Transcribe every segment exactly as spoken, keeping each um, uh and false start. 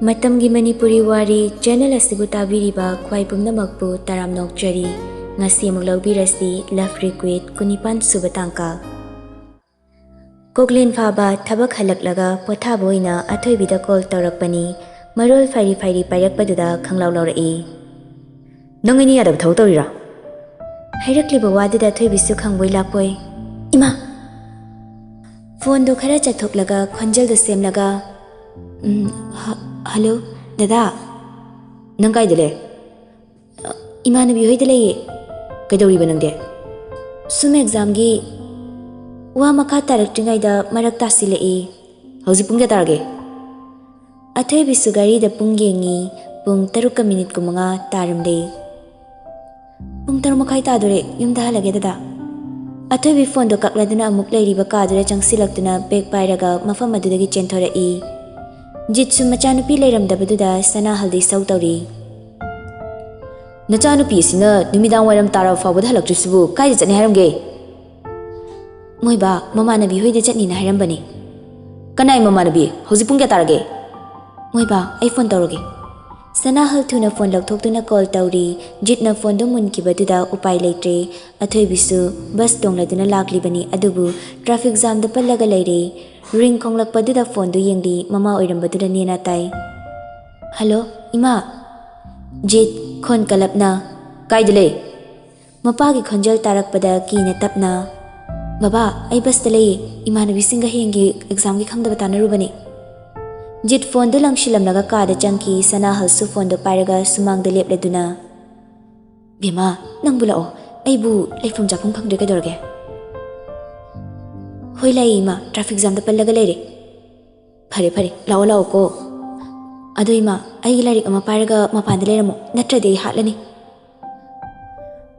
ꯃꯇꯝꯒꯤ ꯃꯅꯤꯄꯨꯔꯤ ꯋꯥꯔꯤ ꯆꯦꯅꯦꯜ ꯑꯁꯤꯕꯨ ꯇꯥꯕꯤꯔꯤꯕ ꯈ꯭ꯋꯥꯏ ꯄꯨꯝꯅꯃꯛꯄꯨ ꯇꯔꯥꯝꯅ ꯑꯣꯛꯆꯔꯤ꯫ ꯉꯁꯤ ꯑꯃꯨꯛ ꯂꯧꯕꯤꯔꯁꯤ Love Request ꯀꯨꯟꯅꯤꯄꯥꯟ ꯁꯨꯕ ꯇꯥꯡꯀꯛ꯫ ꯀꯣꯛꯂꯦꯟ ꯐꯥꯕ ꯊꯕꯛ ꯍꯜꯂꯛꯂꯒ ꯄꯣꯊꯥꯕ ꯑꯣꯏꯅ ꯑꯊꯣꯏꯕꯤꯗ ꯀꯣꯜ ꯇꯧꯔꯛꯄꯅꯤ꯫ ꯃꯔꯣꯜ ꯐꯥꯏꯔꯤ ꯐꯥꯏꯔꯤ ꯄꯥꯏꯔꯛꯄꯗꯨꯗ ꯈꯪꯂꯥꯎ ꯂꯥꯎꯔꯛꯏ꯫ "ꯅꯪ ꯑꯩꯅ ꯌꯥꯗꯕ ꯊꯕꯛ ꯇꯧꯔꯤꯔꯥ?" ꯍꯥꯏꯔꯛꯂꯤꯕ ꯋꯥꯗꯨꯗ ꯑꯊꯣꯏꯕꯤꯁꯨ ꯈꯪꯕꯣꯏ ꯂꯥꯛꯄꯣꯏ, "ꯏꯃꯥ!" ꯐꯣꯟꯗꯣ ꯈꯔ ꯆꯠꯊꯣꯛꯂꯒ ꯈꯣꯟꯖꯦꯜꯗꯣ ꯁꯦꯝꯂꯒ, "ꯎꯝ, ꯍ-, ꯍꯜꯂꯣ, ꯗꯗꯥ꯫ ꯅꯪ ꯀꯥꯏꯗ ꯂꯩ?" "ꯏꯃꯥꯟꯅꯕꯤ ꯍꯣꯏꯗ ꯂꯩꯌꯦ꯫" "ꯀꯩꯗꯧꯔꯤꯕ ꯅꯪꯗꯤ?" "ꯁꯨꯝ ꯑꯦꯛꯖꯥꯝꯒꯤ ꯋꯥ ꯃꯈꯥ ꯇꯥꯔꯛꯇ꯭ꯔꯤꯉꯩꯗ ꯃꯔꯛ ꯇꯥꯁꯤꯜꯂꯛꯏ꯫" "ꯍꯧꯖꯤꯛ ꯄꯨꯡ ꯀꯌꯥ ꯇꯥꯔꯒꯦ?" ꯑꯊꯣꯏꯕꯤꯁꯨ ꯘꯔꯤꯗ ꯄꯨꯡ ꯌꯦꯡꯉꯤ꯫ ꯄꯨꯡ ꯇꯔꯨꯛꯀ ꯃꯤꯅꯤꯠ ꯀꯨꯟꯃꯉꯥ ꯇꯥꯔꯝꯂꯦ꯫ "ꯄꯨꯡ ꯇꯔꯨꯛ ꯃꯈꯥꯏ ꯇꯥꯗꯣꯔꯦ, ꯌꯨꯝꯗ ꯍꯜꯂꯒꯦ ꯗꯗꯥ꯫" ꯑꯊꯣꯏꯕꯤ ꯐꯣꯟꯗꯣ ꯀꯛꯂꯗꯨꯅ ꯑꯃꯨꯛ ꯂꯩꯔꯤꯕ ꯀꯥꯗꯨꯗ ꯆꯪꯁꯤꯜꯂꯛꯇꯨꯅ ꯕꯦꯒ ꯄꯥꯏꯔꯒ ꯃꯐꯝ ꯑꯗꯨꯗꯒꯤ ꯆꯦꯟꯊꯣꯔꯛꯏ꯫ ꯖꯤꯠꯁꯨ ꯃꯆꯥꯅꯨꯄꯤ ꯂꯩꯔꯝꯗꯕꯗꯨꯗ ꯁꯅꯥꯍꯜꯗ ꯏꯁꯧ ꯇꯧꯔꯤ꯫ "ꯅꯆꯥꯅꯨꯄꯤ ꯑꯁꯤꯅ ꯅꯨꯃꯤꯗꯥꯡ ꯋꯥꯏꯔꯝ ꯇꯥꯔꯕ ꯐꯥꯎꯕꯗ ꯍꯜꯂꯛꯇ꯭ꯔꯤꯁꯤꯕꯨ ꯀꯥꯏꯗ ꯆꯠꯅꯤ ꯍꯥꯏꯔꯝꯒꯦ?" "ꯃꯣꯏꯕꯥ, ꯃꯃꯥꯟꯅꯕꯤ ꯍꯣꯏꯗ ꯆꯠꯅꯤꯅ ꯍꯥꯏꯔꯝꯕꯅꯤ꯫" "ꯀꯅꯥꯏ ꯃꯃꯥꯟꯅꯕꯤ? ꯍꯧꯖꯤꯛ ꯄꯨꯡ ꯀꯌꯥ ꯇꯥꯔꯒꯦ?" "ꯃꯣꯏꯕꯥ, ꯑꯩ ꯐꯣꯟ ꯇꯧꯔꯒꯦ꯫" ꯁꯅꯥꯍꯜ ꯊꯨꯅ ꯐꯣꯟ ꯂꯧꯊꯣꯛꯇꯨꯅ ꯀꯣꯜ ꯇꯧꯔꯤ꯫ ꯖꯤꯠꯅ ꯐꯣꯟꯗꯨ ꯃꯨꯟꯈꯤꯕꯗꯨꯗ ꯎꯄꯥꯏ ꯂꯩꯇ꯭ꯔꯦ꯫ ꯑꯊꯣꯏꯕꯤꯁꯨ ꯕꯁ ꯇꯣꯡꯂꯗꯨꯅ ꯂꯥꯛꯂꯤꯕꯅꯤ, ꯑꯗꯨꯕꯨ ꯇ꯭ꯔꯥꯐꯤꯛ ꯖꯥꯝꯗ ꯄꯜꯂꯒ ꯂꯩꯔꯦ꯫ ꯔꯤꯡ ꯈꯣꯡꯂꯛꯄꯗꯨꯗ ꯐꯣꯟꯗꯨ ꯌꯦꯡꯂꯤ꯫ ꯃꯃꯥ ꯑꯣꯏꯔꯝꯕꯗꯨꯗ ꯅꯦꯅꯥ ꯇꯥꯏ꯫ "ꯍꯜꯂꯣ, ꯏꯃꯥ꯫" ꯖꯤꯠ, ꯈꯣꯟ ꯀꯂꯞꯅ, "ꯀꯥꯏꯗ ꯂꯩ?" ꯃꯄꯥꯒꯤ ꯈꯣꯟꯖꯦꯜ ꯇꯥꯔꯛꯄꯗ ꯀꯤꯅ ꯇꯞꯅ, "ꯕꯕꯥ, ꯑꯩ ꯕꯁꯇ ꯂꯩꯌꯦ꯫ ꯏꯃꯥꯟꯅꯕꯤꯁꯤꯡꯒ ꯍꯌꯦꯡꯒꯤ ꯑꯦꯛꯖꯥꯝꯒꯤ ꯈꯪꯗꯕ ꯇꯥꯟꯅꯔꯨꯕꯅꯦ꯫" ꯖꯤꯠ ꯐꯣꯟꯗꯨ ꯂꯪꯁꯤꯜꯂꯝꯂꯒ ꯀꯥꯗ ꯆꯪꯈꯤ꯫ ꯁꯅꯥꯍꯜꯁꯨ ꯐꯣꯟꯗꯨ ꯄꯥꯏꯔꯒ ꯁꯨꯃꯥꯡꯗ ꯂꯦꯞꯂꯗꯨꯅ, "ꯕꯦꯝꯃ, ꯅꯪꯕꯨ ꯂꯥꯛꯑꯣ꯫ ꯑꯩꯕꯨ ꯂꯩꯐꯝ ꯆꯥꯐꯝ ꯈꯪꯗ꯭ꯔꯦ, ꯀꯩꯗꯧꯔꯒꯦ?" "ꯍꯣꯏ, ꯂꯥꯛꯏ ꯏꯃꯥ, ꯇ꯭ꯔꯥꯐꯤꯛ ꯖꯥꯝꯗ ꯄꯜꯂꯒ ꯂꯩꯔꯦ꯫" "ꯐꯔꯦ, ꯐꯔꯦ, ꯂꯥꯛꯑꯣ, ꯂꯥꯛꯑꯣꯀꯣ꯫ ꯑꯗꯣ ꯏꯃꯥ, ꯑꯩꯒꯤ ꯂꯥꯏꯔꯤꯛ ꯑꯃ ꯄꯥꯏꯔꯒ ꯃꯄꯥꯟꯗ ꯂꯩꯔꯝꯃꯣ, ꯅꯠꯇ꯭ꯔꯗꯤ ꯑꯩ ꯍꯥꯠꯂꯅꯤ꯫"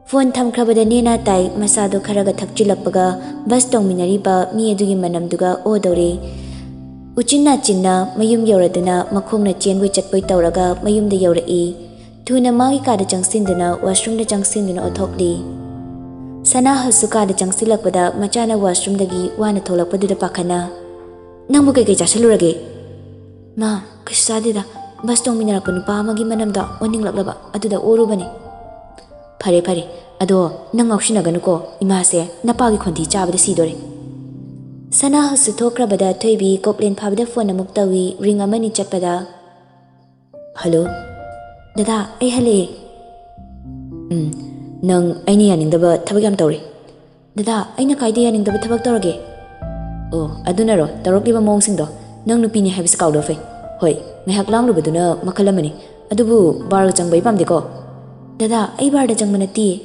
ꯐꯣꯟ ꯊꯝꯈ꯭ꯔꯕꯗ ꯅꯦꯅꯥ ꯇꯥꯏ꯫ ꯃꯁꯥꯗꯣ ꯈꯔꯒ ꯊꯛꯆꯤꯜꯂꯛꯄꯒ ꯕꯁ ꯇꯣꯡꯃꯤꯟꯅꯔꯤꯕ ꯃꯤ ꯑꯗꯨꯒꯤ ꯃꯅꯝꯗꯨꯒ ꯑꯣꯗꯧꯔꯦ꯫ ꯎꯆꯤꯟ ꯅꯥꯆꯤꯟꯅ ꯃꯌꯨꯝ ꯌꯧꯔꯗꯨꯅ ꯃꯈꯣꯡꯅ ꯆꯦꯟꯕꯣꯏ ꯆꯠꯄꯣꯏ ꯇꯧꯔꯒ ꯃꯌꯨꯝꯗ ꯌꯧꯔꯛꯏ꯫ ꯊꯨꯅ ꯃꯥꯒꯤ ꯀꯥꯗ ꯆꯪꯁꯤꯟꯗꯨꯅ ꯋꯥꯁꯔꯨꯝꯗ ꯆꯪꯁꯤꯟꯗꯨꯅ ꯑꯣꯊꯣꯛꯂꯤ꯫ ꯁꯅꯥꯍꯜꯁꯨ ꯀꯥꯗ ꯆꯪꯁꯤꯜꯂꯛꯄꯗ ꯃꯆꯥꯅ ꯋꯥꯁꯔꯨꯝꯗꯒꯤ ꯋꯥꯅ ꯊꯣꯛꯂꯛꯄꯗꯨꯗ ꯄꯥꯈꯠꯅ, "ꯅꯪꯕꯨ ꯀꯩꯀꯩ ꯆꯥꯁꯤꯜꯂꯨꯔꯒꯦ?" ꯃꯥ, ꯀꯩꯁꯨ ꯆꯥꯗꯦꯗ꯫ ꯕꯁ ꯇꯣꯡꯃꯤꯟꯅꯔꯛꯄ ꯅꯨꯄꯥ ꯑꯃꯒꯤ ꯃꯅꯝꯗꯣ ꯑꯣꯟꯅꯤꯡꯂꯛꯂꯕ, ꯑꯗꯨꯗ ꯑꯣꯔꯨꯕꯅꯤ꯫ ꯐꯔꯦ ꯐꯔꯦ, ꯑꯗꯣ ꯅꯪ ꯉꯥꯎꯁꯤꯟꯅꯒꯅꯨꯀꯣ, ꯏꯃꯥꯁꯦ ꯅꯄꯥꯒꯤ ꯈꯣꯟꯊꯤ ꯆꯥꯕꯗ ꯁꯤꯗꯣꯔꯦ꯫ ꯁꯅꯥꯍꯁꯨ ꯊꯣꯛꯈ꯭ꯔꯕꯗ ꯊꯣꯏꯕꯤ ꯀꯣꯛꯂꯦꯟ ꯐꯥꯕꯗ ꯐꯣꯟ ꯑꯃꯨꯛ ꯇꯧꯏ꯫ ꯔꯤꯡ ꯑꯃꯅꯤ ꯆꯠꯄꯗ, "ꯍꯜꯂꯣ꯫ ꯗꯗꯥ, ꯑꯩ ꯍꯜꯂꯛꯑꯦ꯫ ꯎꯝ, ꯅꯪ ꯑꯩꯅ ꯌꯥꯅꯤꯡꯗꯕ ꯊꯕꯛ ꯌꯥꯝ ꯇꯧꯔꯦ꯫ ꯗꯗꯥ, ꯑꯩꯅ ꯀꯥꯏꯗ ꯌꯥꯅꯤꯡꯗꯕ ꯊꯕꯛ ꯇꯧꯔꯒꯦ?" "ꯑꯣ, ꯑꯗꯨꯅꯔꯣ ꯇꯧꯔꯛꯂꯤꯕ ꯃꯑꯣꯡꯁꯤꯡꯗꯣ? ꯅꯪ ꯅꯨꯄꯤꯅꯤ ꯍꯥꯏꯕꯁꯤ ꯀꯥꯎꯗꯕ ꯐꯩ꯫ ꯍꯣꯏ, ꯉꯥꯏꯍꯥꯛ ꯂꯥꯡꯂꯨꯕꯗꯨꯅ ꯃꯈꯜ ꯑꯃꯅꯤ, ꯑꯗꯨꯕꯨ ꯕꯥꯔꯒ ꯆꯪꯕ ꯑꯩ ꯄꯥꯝꯗꯦꯀꯣ꯫ ꯗꯗꯥ, ꯑꯩ ꯕꯥꯔꯗ ꯆꯪꯕ ꯅꯠꯇꯤꯌꯦ꯫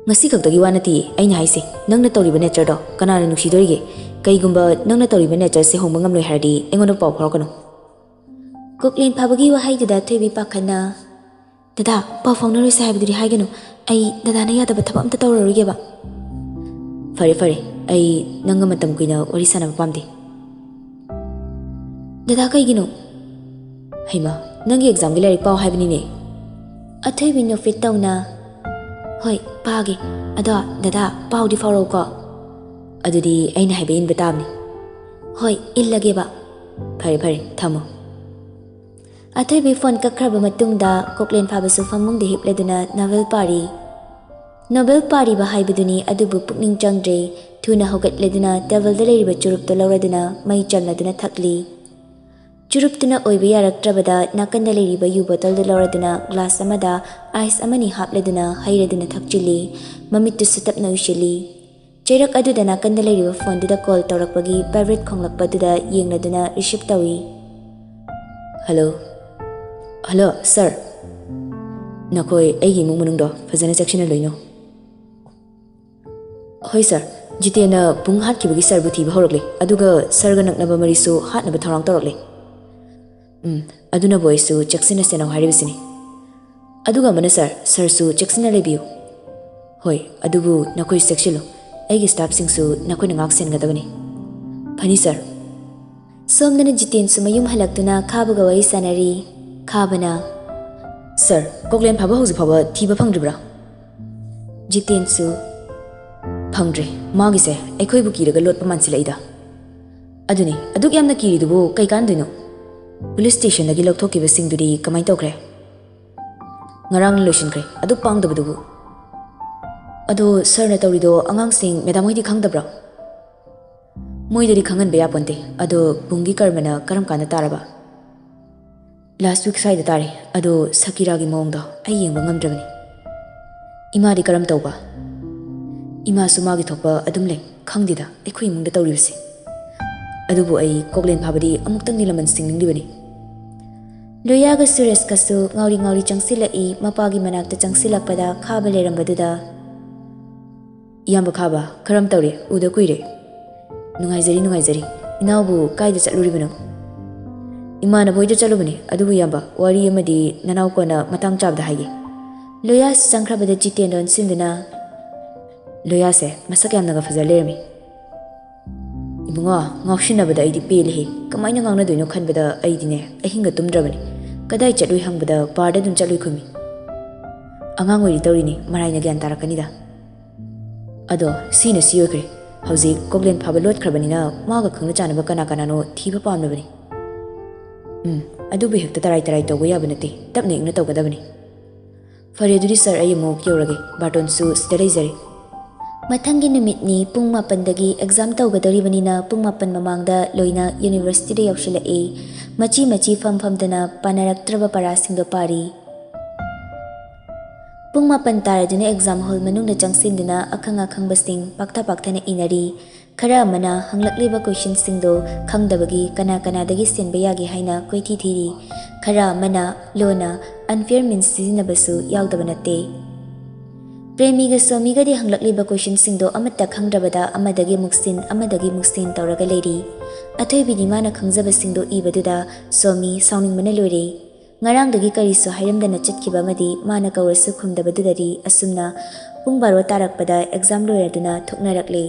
ꯉꯁꯤ ꯈꯛꯇꯒꯤ ꯋꯥ ꯅꯠꯇꯤꯌꯦ ꯑꯩꯅ ꯍꯥꯏꯁꯦ, ꯅꯪꯅ ꯇꯧꯔꯤꯕ ꯅꯦꯆꯔꯗꯣ ꯀꯅꯥꯅ ꯅꯨꯡꯁꯤꯗꯣꯔꯤꯒꯦ? ꯀꯩꯒꯨꯝꯕ ꯅꯪꯅ ꯇꯧꯔꯤꯕ ꯅꯦꯆꯔꯁꯦ ꯍꯣꯡꯕ ꯉꯝꯂꯣꯏ ꯍꯥꯏꯔꯗꯤ ꯑꯩꯉꯣꯟꯗ ꯄꯥꯎ ꯐꯥꯎꯔꯛꯀꯅꯨ꯫" ꯀꯣꯛꯂꯦꯟ ꯐꯥꯕꯒꯤ ꯋꯥꯍꯩꯗꯨꯗ ꯊꯣꯏꯕꯤ ꯄꯥꯈꯠꯅ, "ꯗꯗꯥ, ꯄꯥꯎ ꯐꯥꯎꯅꯔꯣꯏꯁꯦ ꯍꯥꯏꯕꯗꯨꯗꯤ ꯍꯥꯏꯒꯅꯨ꯫ ꯑꯩ ꯗꯗꯥꯅ ꯌꯥꯗꯕ ꯊꯕꯛ ꯑꯝꯇ ꯇꯧꯔꯔꯣꯏꯒꯦꯕ꯫" "ꯐꯔꯦ ꯐꯔꯦ, ꯑꯩ ꯅꯪꯒ ꯃꯇꯝ ꯀꯨꯏꯅ ꯋꯥꯔꯤ ꯁꯥꯟꯅꯕ ꯄꯥꯝꯗꯦ꯫" "ꯗꯗꯥ, ꯀꯩꯒꯤꯅꯣ?" "ꯍꯩꯃꯥ, ꯅꯪꯒꯤ ꯑꯦꯛꯖꯥꯝꯒꯤ ꯂꯥꯏꯔꯤꯛ ꯄꯥꯎ ꯍꯥꯏꯕꯅꯤꯅꯦ꯫" ꯑꯊꯣꯏꯕꯤ ꯅꯣꯛꯐꯦꯠ ꯇꯧꯅ, "ꯍꯣꯏ, ꯄꯥꯒꯦ꯫ ꯑꯗꯣ ꯗꯗꯥ, ꯄꯥꯎꯗꯤ ꯐꯥꯎꯔꯛꯎꯀꯣ꯫" "ꯑꯗꯨꯗꯤ ꯑꯩꯅ ꯍꯥꯏꯕ ꯏꯟꯕ ꯇꯥꯕꯅꯤ꯫" "ꯍꯣꯏ, ꯏꯜꯂꯒꯦꯕ꯫" "ꯐꯔꯦ ꯐꯔꯦ, ꯊꯝꯃꯣ꯫" ꯑꯊꯣꯏꯕꯤ ꯐꯣꯟ ꯀꯛꯈ꯭ꯔꯕ ꯃꯇꯨꯡꯗ ꯀꯣꯛꯂꯦꯟ ꯐꯥꯕꯁꯨ ꯐꯃꯨꯡꯗ ꯍꯤꯞꯂꯗꯨꯅ ꯅꯣꯚꯦꯜ ꯄꯥꯔꯤ꯫ ꯅꯣꯚꯦꯜ ꯄꯥꯔꯤꯕ ꯍꯥꯏꯕꯗꯨꯅꯤ, ꯑꯗꯨꯕꯨ ꯄꯨꯛꯅꯤꯡ ꯆꯪꯗ꯭ꯔꯦ꯫ ꯊꯨꯅ ꯍꯧꯒꯠꯂꯗꯨꯅ ꯇꯦꯕꯜꯗ ꯂꯩꯔꯤꯕ ꯆꯨꯔꯨꯞꯇꯣ ꯂꯧꯔꯗꯨꯅ ꯃꯩ ꯆꯝꯂꯗꯨꯅ ꯊꯛꯂꯤ꯫ ꯆꯨꯔꯨꯞꯇꯨꯅ ꯑꯣꯏꯕ ꯌꯥꯔꯛꯇ꯭ꯔꯕꯗ ꯅꯥꯀꯟꯗ ꯂꯩꯔꯤꯕ ꯌꯨ ꯕꯣꯇꯜꯗꯨ ꯂꯧꯔꯗꯨꯅ ꯒ꯭ꯂꯥꯁ ꯑꯃꯗ ꯑꯥꯏꯁ ꯑꯃꯅꯤ ꯍꯥꯞꯂꯗꯨꯅ ꯍꯩꯔꯗꯨꯅ ꯊꯛꯆꯤꯜꯂꯤ꯫ ꯃꯃꯤꯠꯇꯨꯁꯨ ꯇꯞꯅ ꯎꯏꯁꯤꯜꯂꯤ꯫ ꯆꯩꯔꯛ ꯑꯗꯨꯗ ꯅꯥꯀꯟꯗ ꯂꯩꯔꯤꯕ ꯐꯣꯟꯗꯨꯗ ꯀꯣꯜ ꯇꯧꯔꯛꯄꯒꯤ ꯚꯥꯏꯕ꯭ꯔꯦꯠ ꯈꯣꯡꯂꯛꯄꯗꯨꯗ ꯌꯦꯡꯂꯗꯨꯅ ꯔꯤꯁꯤꯞ ꯇꯧꯏ꯫ "ꯍꯜꯂꯣ꯫ ꯍꯜꯂꯣ, ꯁꯥꯔ꯫ ꯅꯈꯣꯏ ꯑꯩꯒꯤ ꯏꯃꯨꯡ ꯃꯅꯨꯡꯗꯣ ꯐꯖꯅ ꯆꯦꯛꯁꯤꯟꯅ ꯂꯣꯏꯅꯧ꯫" "ꯍꯣꯏ, ꯁꯥꯔ꯫ ꯖꯤꯇꯦꯟꯅ ꯄꯨꯡ ꯍꯥꯠꯈꯤꯕꯒꯤ ꯁꯥꯔꯕꯨ ꯊꯤꯕ ꯍꯧꯔꯛꯂꯦ, ꯑꯗꯨꯒ ꯁꯥꯔꯒ ꯅꯛꯅꯕ ꯃꯔꯤꯁꯨ ꯍꯥꯠꯅꯕ ꯊꯧꯔꯥꯡ ꯇꯧꯔꯛꯂꯦ꯫" "ꯎꯝ, ꯑꯗꯨꯅꯕꯨ ꯑꯩꯁꯨ ꯆꯦꯛꯁꯤꯟꯅ ꯁꯦꯟꯅꯧ ꯍꯥꯏꯔꯤꯕꯁꯤꯅꯤ꯫ ꯑꯗꯨꯒ ꯑꯃꯅ, ꯁꯥꯔ, ꯁꯥꯔꯁꯨ ꯆꯦꯛꯁꯤꯟꯅ ꯂꯩꯕꯤꯌꯨ꯫" "ꯍꯣꯏ, ꯑꯗꯨꯕꯨ ꯅꯈꯣꯏꯁꯨ ꯆꯦꯛꯁꯤꯜꯂꯨ꯫ ꯑꯩꯒꯤ ꯁ꯭ꯇꯥꯐꯁꯤꯡꯁꯨ ꯅꯈꯣꯏꯅ ꯉꯥꯛ ꯁꯦꯟꯒꯗꯕꯅꯤ꯫" "ꯐꯅꯤ, ꯁꯥꯔ꯫" ꯁꯣꯝꯗꯅ ꯖꯤꯇꯦꯟꯁꯨ ꯃꯌꯨꯝ ꯍꯜꯂꯛꯇꯨꯅ ꯈꯥꯕꯒ ꯋꯥꯔꯤ ꯁꯥꯟꯅꯔꯤ꯫ ꯈꯥꯕꯅ, "ꯁꯥꯔ, ꯀꯣꯛꯂꯦꯟ ꯐꯥꯕ ꯍꯧꯖꯤꯛ ꯐꯥꯎꯕ ꯊꯤꯕ ꯐꯪꯗ꯭ꯔꯤꯕ꯭ꯔꯥ?" ꯖꯤꯇꯦꯟꯁꯨ, "ꯐꯪꯗ꯭ꯔꯤ꯫ ꯃꯥꯒꯤꯁꯦ ꯑꯩꯈꯣꯏꯕꯨ ꯀꯤꯔꯒ ꯂꯣꯠꯄ ꯃꯥꯟꯁꯤꯜꯂꯛꯏꯗ꯫" ꯑꯗꯨꯅꯤ, ꯑꯗꯨꯛ ꯌꯥꯝꯅ ꯀꯤꯔꯤꯗꯨꯕꯨ ꯀꯩ ꯀꯥꯟꯗꯣꯏꯅꯣ? ꯄꯨꯂꯤꯁ ꯁ꯭ꯇꯦꯁꯟꯗꯒꯤ ꯂꯧꯊꯣꯛꯈꯤꯕꯁꯤꯡꯗꯨꯗꯤ ꯀꯃꯥꯏꯅ ꯇꯧꯈ꯭ꯔꯦ? ꯉꯔꯥꯡ ꯂꯣꯏꯁꯤꯟꯈ꯭ꯔꯦ, ꯑꯗꯨꯛ ꯄꯥꯡꯗꯕꯗꯨꯕꯨ꯫ ꯑꯗꯣ ꯁꯥꯔꯅ ꯇꯧꯔꯤꯗꯣ ꯑꯉꯥꯡꯁꯤꯡ ꯃꯦꯗꯥꯝ ꯍꯣꯏꯗꯤ ꯈꯪꯗꯕ꯭ꯔꯣ? ꯃꯣꯏꯗꯗꯤ ꯈꯪꯍꯟꯕ ꯌꯥꯄꯣꯟꯇꯦ꯫ ꯑꯗꯣ ꯕꯨꯡꯒꯤ ꯀꯔꯃꯅ ꯀꯔꯝ ꯀꯥꯟꯗ ꯇꯥꯔꯕ? ꯂꯥꯁ ꯋꯤꯛ ꯁ꯭ꯋꯥꯏꯗ ꯇꯥꯔꯦ꯫ ꯑꯗꯣ ꯁꯀꯤꯔꯥꯒꯤ ꯃꯑꯣꯡꯗꯣ ꯑꯩ ꯌꯦꯡꯕ ꯉꯝꯗ꯭ꯔꯕꯅꯤ꯫ ꯏꯃꯥꯗꯤ ꯀꯔꯝ ꯇꯧꯕ? ꯏꯃꯥꯁꯨ ꯃꯥꯒꯤ ꯊꯣꯛꯄ ꯑꯗꯨꯝ ꯂꯩ꯫ ꯈꯪꯗꯦꯗ ꯑꯩꯈꯣꯏ ꯏꯃꯨꯡꯗ ꯇꯧꯔꯤꯕꯁꯦ꯫ ꯑꯗꯨꯕꯨ ꯑꯩ ꯀꯣꯛꯂꯦꯟ ꯐꯥꯕꯗꯤ ꯑꯃꯨꯛꯇꯪꯗꯤ ꯂꯃꯟ ꯁꯤꯡꯅꯤꯡꯂꯤꯕꯅꯤ꯫ ꯂꯣꯌꯥꯒ ꯁꯨꯔꯦꯁꯀꯁꯨ ꯉꯥꯎꯔꯤ ꯉꯥꯎꯔꯤ ꯆꯪꯁꯤꯜꯂꯛꯏ꯫ ꯃꯄꯥꯒꯤ ꯃꯅꯥꯛꯇ ꯆꯪꯁꯤꯜꯂꯛꯄꯗ ꯈꯥꯕ ꯂꯩꯔꯝꯕꯗꯨꯗ, "ꯏꯌꯥꯝꯕ ꯈꯥꯕ, ꯀꯔꯝ ꯇꯧꯔꯤ? ꯎꯗ ꯀꯨꯏꯔꯦ꯫" "ꯅꯨꯡꯉꯥꯏꯖꯔꯤ, ꯅꯨꯡꯉꯥꯏꯖꯔꯤ꯫ ꯏꯅꯥꯎꯕꯨ ꯀꯥꯏꯗ ꯆꯠꯂꯨꯔꯤꯕꯅꯣ?" "ꯏꯃꯥꯟꯅꯕ ꯍꯣꯏꯗ ꯆꯠꯂꯨꯕꯅꯤ꯫ ꯑꯗꯨꯕꯨ ꯏꯌꯥꯝꯕ, ꯋꯥꯔꯤ ꯑꯃꯗꯤ ꯅꯅꯥꯎ ꯀꯣꯟꯅ ꯃꯇꯥꯡ ꯆꯥꯕꯗ ꯍꯥꯏꯒꯦ꯫" ꯂꯣꯌꯥꯁ ꯆꯪꯈ꯭ꯔꯕꯗ ꯖꯤꯇꯦꯟꯗꯣ ꯑꯣꯟꯁꯤꯟꯗꯨꯅ, "ꯂꯣꯌꯥꯁꯦ ꯃꯁꯛ ꯌꯥꯝꯅꯒ ꯐꯖ ꯂꯩꯔꯝꯃꯤ꯫" "ꯏꯕꯨꯡꯉꯣ, ꯉꯥꯎꯁꯤꯟꯅꯕꯗ ꯑꯩꯗꯤ ꯄꯦꯜꯂꯦꯍꯦ꯫ ꯀꯃꯥꯏꯅ ꯉꯥꯡꯅꯗꯣꯏꯅꯣ ꯈꯟꯕꯗ ꯑꯩꯗꯤꯅꯦ ꯑꯍꯤꯡꯒ ꯇꯨꯝꯗ꯭ꯔꯕꯅꯤ꯫ ꯀꯗꯥꯏ ꯆꯠꯂꯨꯏ ꯍꯪꯕꯗ ꯕꯥꯔꯗ ꯑꯗꯨꯝ ꯆꯠꯂꯨꯏ ꯈꯨꯝꯃꯤ꯫" "ꯑꯉꯥꯡ ꯑꯣꯏꯔꯤ ꯇꯧꯔꯤꯅꯤ, ꯃꯔꯥꯏꯅ ꯒ꯭ꯌꯥꯟ ꯇꯥꯔꯛꯀꯅꯤꯗ꯫" "ꯑꯗꯣ ꯁꯤꯅ ꯁꯤ ꯑꯣꯏꯈ꯭ꯔꯦ꯫ ꯍꯧꯖꯤꯛ ꯀꯣꯛꯂꯦꯟ ꯐꯥꯕ ꯂꯣꯠꯈ꯭ꯔꯕꯅꯤꯅ ꯃꯥꯒ ꯈꯪꯅ ꯆꯥꯟꯅꯕ ꯀꯅꯥ ꯀꯅꯥꯅꯣ ꯊꯤꯕ ꯄꯥꯝꯂꯕꯅꯤ꯫" "ꯎꯝ, ꯑꯗꯨꯕꯨ ꯍꯦꯛꯇ ꯇꯔꯥꯏ ꯇꯔꯥꯏ ꯇꯧꯕ ꯌꯥꯕ ꯅꯠꯇꯦ, ꯇꯞꯅ ꯏꯪꯅ ꯇꯧꯒꯗꯕꯅꯤ꯫" "ꯐꯔꯦ, ꯑꯗꯨꯗꯤ ꯁꯥꯔ, ꯑꯩ ꯑꯃꯨꯛ ꯌꯧꯔꯒꯦ꯫ ꯕꯥꯔꯇꯣꯟꯁꯨ ꯁꯤꯗ ꯂꯩꯖꯔꯦ꯫" ꯃꯊꯪꯒꯤ ꯅꯨꯃꯤꯠꯅꯤ꯫ ꯄꯨꯡ ꯃꯥꯄꯟꯗꯒꯤ ꯑꯦꯛꯖꯥꯝ ꯇꯧꯒꯗꯧꯔꯤꯕꯅꯤꯅ ꯄꯨꯡ ꯃꯥꯄꯟ ꯃꯃꯥꯡꯗ ꯂꯣꯏꯅ ꯌꯨꯅꯤꯚꯔꯁꯤꯇꯤꯗ ꯌꯧꯁꯤꯜꯂꯛꯏ꯫ ꯃꯆꯤ ꯃꯆꯤ ꯐꯝ ꯐꯝꯗꯅ ꯄꯥꯅꯔꯛꯇ꯭ꯔꯕ ꯄꯔꯥꯁꯤꯡꯗꯣ ꯄꯥꯔꯤ꯫ ꯄꯨꯡ ꯃꯥꯄꯟ ꯇꯥꯔꯗꯨꯅ ꯑꯦꯛꯖꯥꯝ ꯍꯣꯜ ꯃꯅꯨꯡꯗ ꯆꯪꯁꯤꯟꯗꯨꯅ ꯑꯈꯪ ꯑꯈꯪꯕꯁꯤꯡ ꯄꯥꯛꯊ ꯄꯥꯛꯊꯅ ꯏꯅꯔꯤ꯫ ꯈꯔ ꯑꯃꯅ ꯍꯪꯂꯛꯂꯤꯕ ꯀꯣꯏꯁꯟꯁꯤꯡꯗꯣ ꯈꯪꯗꯕꯒꯤ ꯀꯅꯥ ꯀꯅꯥꯗꯒꯤ ꯁꯤꯟꯕ ꯌꯥꯒꯦ ꯍꯥꯏꯅ ꯀꯣꯏꯊꯤ ꯊꯤꯔꯤ꯫ ꯈꯔ ꯑꯃꯅ ꯂꯣꯟꯅ ꯑꯟꯐꯤꯌꯔ ꯃꯤꯟꯁ ꯁꯤꯖꯤꯟꯅꯕꯁꯨ ꯌꯥꯎꯗꯕ ꯅꯠꯇꯦ꯫ ꯄ꯭ꯔꯦꯃꯤꯒ ꯁꯣꯃꯤꯒꯗꯤ ꯍꯪꯂꯛꯂꯤꯕ ꯀꯣꯏꯁꯟꯁꯤꯡꯗꯣ ꯑꯃꯠꯇ ꯈꯪꯗ꯭ꯔꯕꯗ ꯑꯃꯗꯒꯤ ꯑꯃꯨꯛ ꯁꯤꯟ, ꯑꯃꯗꯒꯤ ꯑꯃꯨꯛ ꯁꯤꯟ ꯇꯧꯔꯒ ꯂꯩꯔꯤ꯫ ꯑꯊꯣꯏꯕꯤꯗꯤ ꯃꯥꯅ ꯈꯪꯖꯕꯁꯤꯡꯗꯣ ꯏꯕꯗꯨꯗ ꯁꯣꯃꯤ ꯁꯥꯎꯅꯤꯡꯕꯅ ꯂꯣꯏꯔꯦ꯫ ꯉꯔꯥꯡꯗꯒꯤ ꯀꯔꯤꯁꯨ ꯍꯥꯏꯔꯝꯗꯅ ꯆꯠꯈꯤꯕ ꯑꯃꯗꯤ ꯃꯥꯅ ꯀꯧꯔꯁꯨ ꯈꯨꯝꯗꯕꯗꯨꯗꯗꯤ ꯑꯁꯨꯝꯅ ꯄꯨꯡ ꯕꯥꯔꯣ ꯇꯥꯔꯛꯄꯗ ꯑꯦꯛꯖꯥꯝ ꯂꯣꯏꯔꯗꯨꯅ ꯊꯣꯛꯅꯔꯛꯂꯦ꯫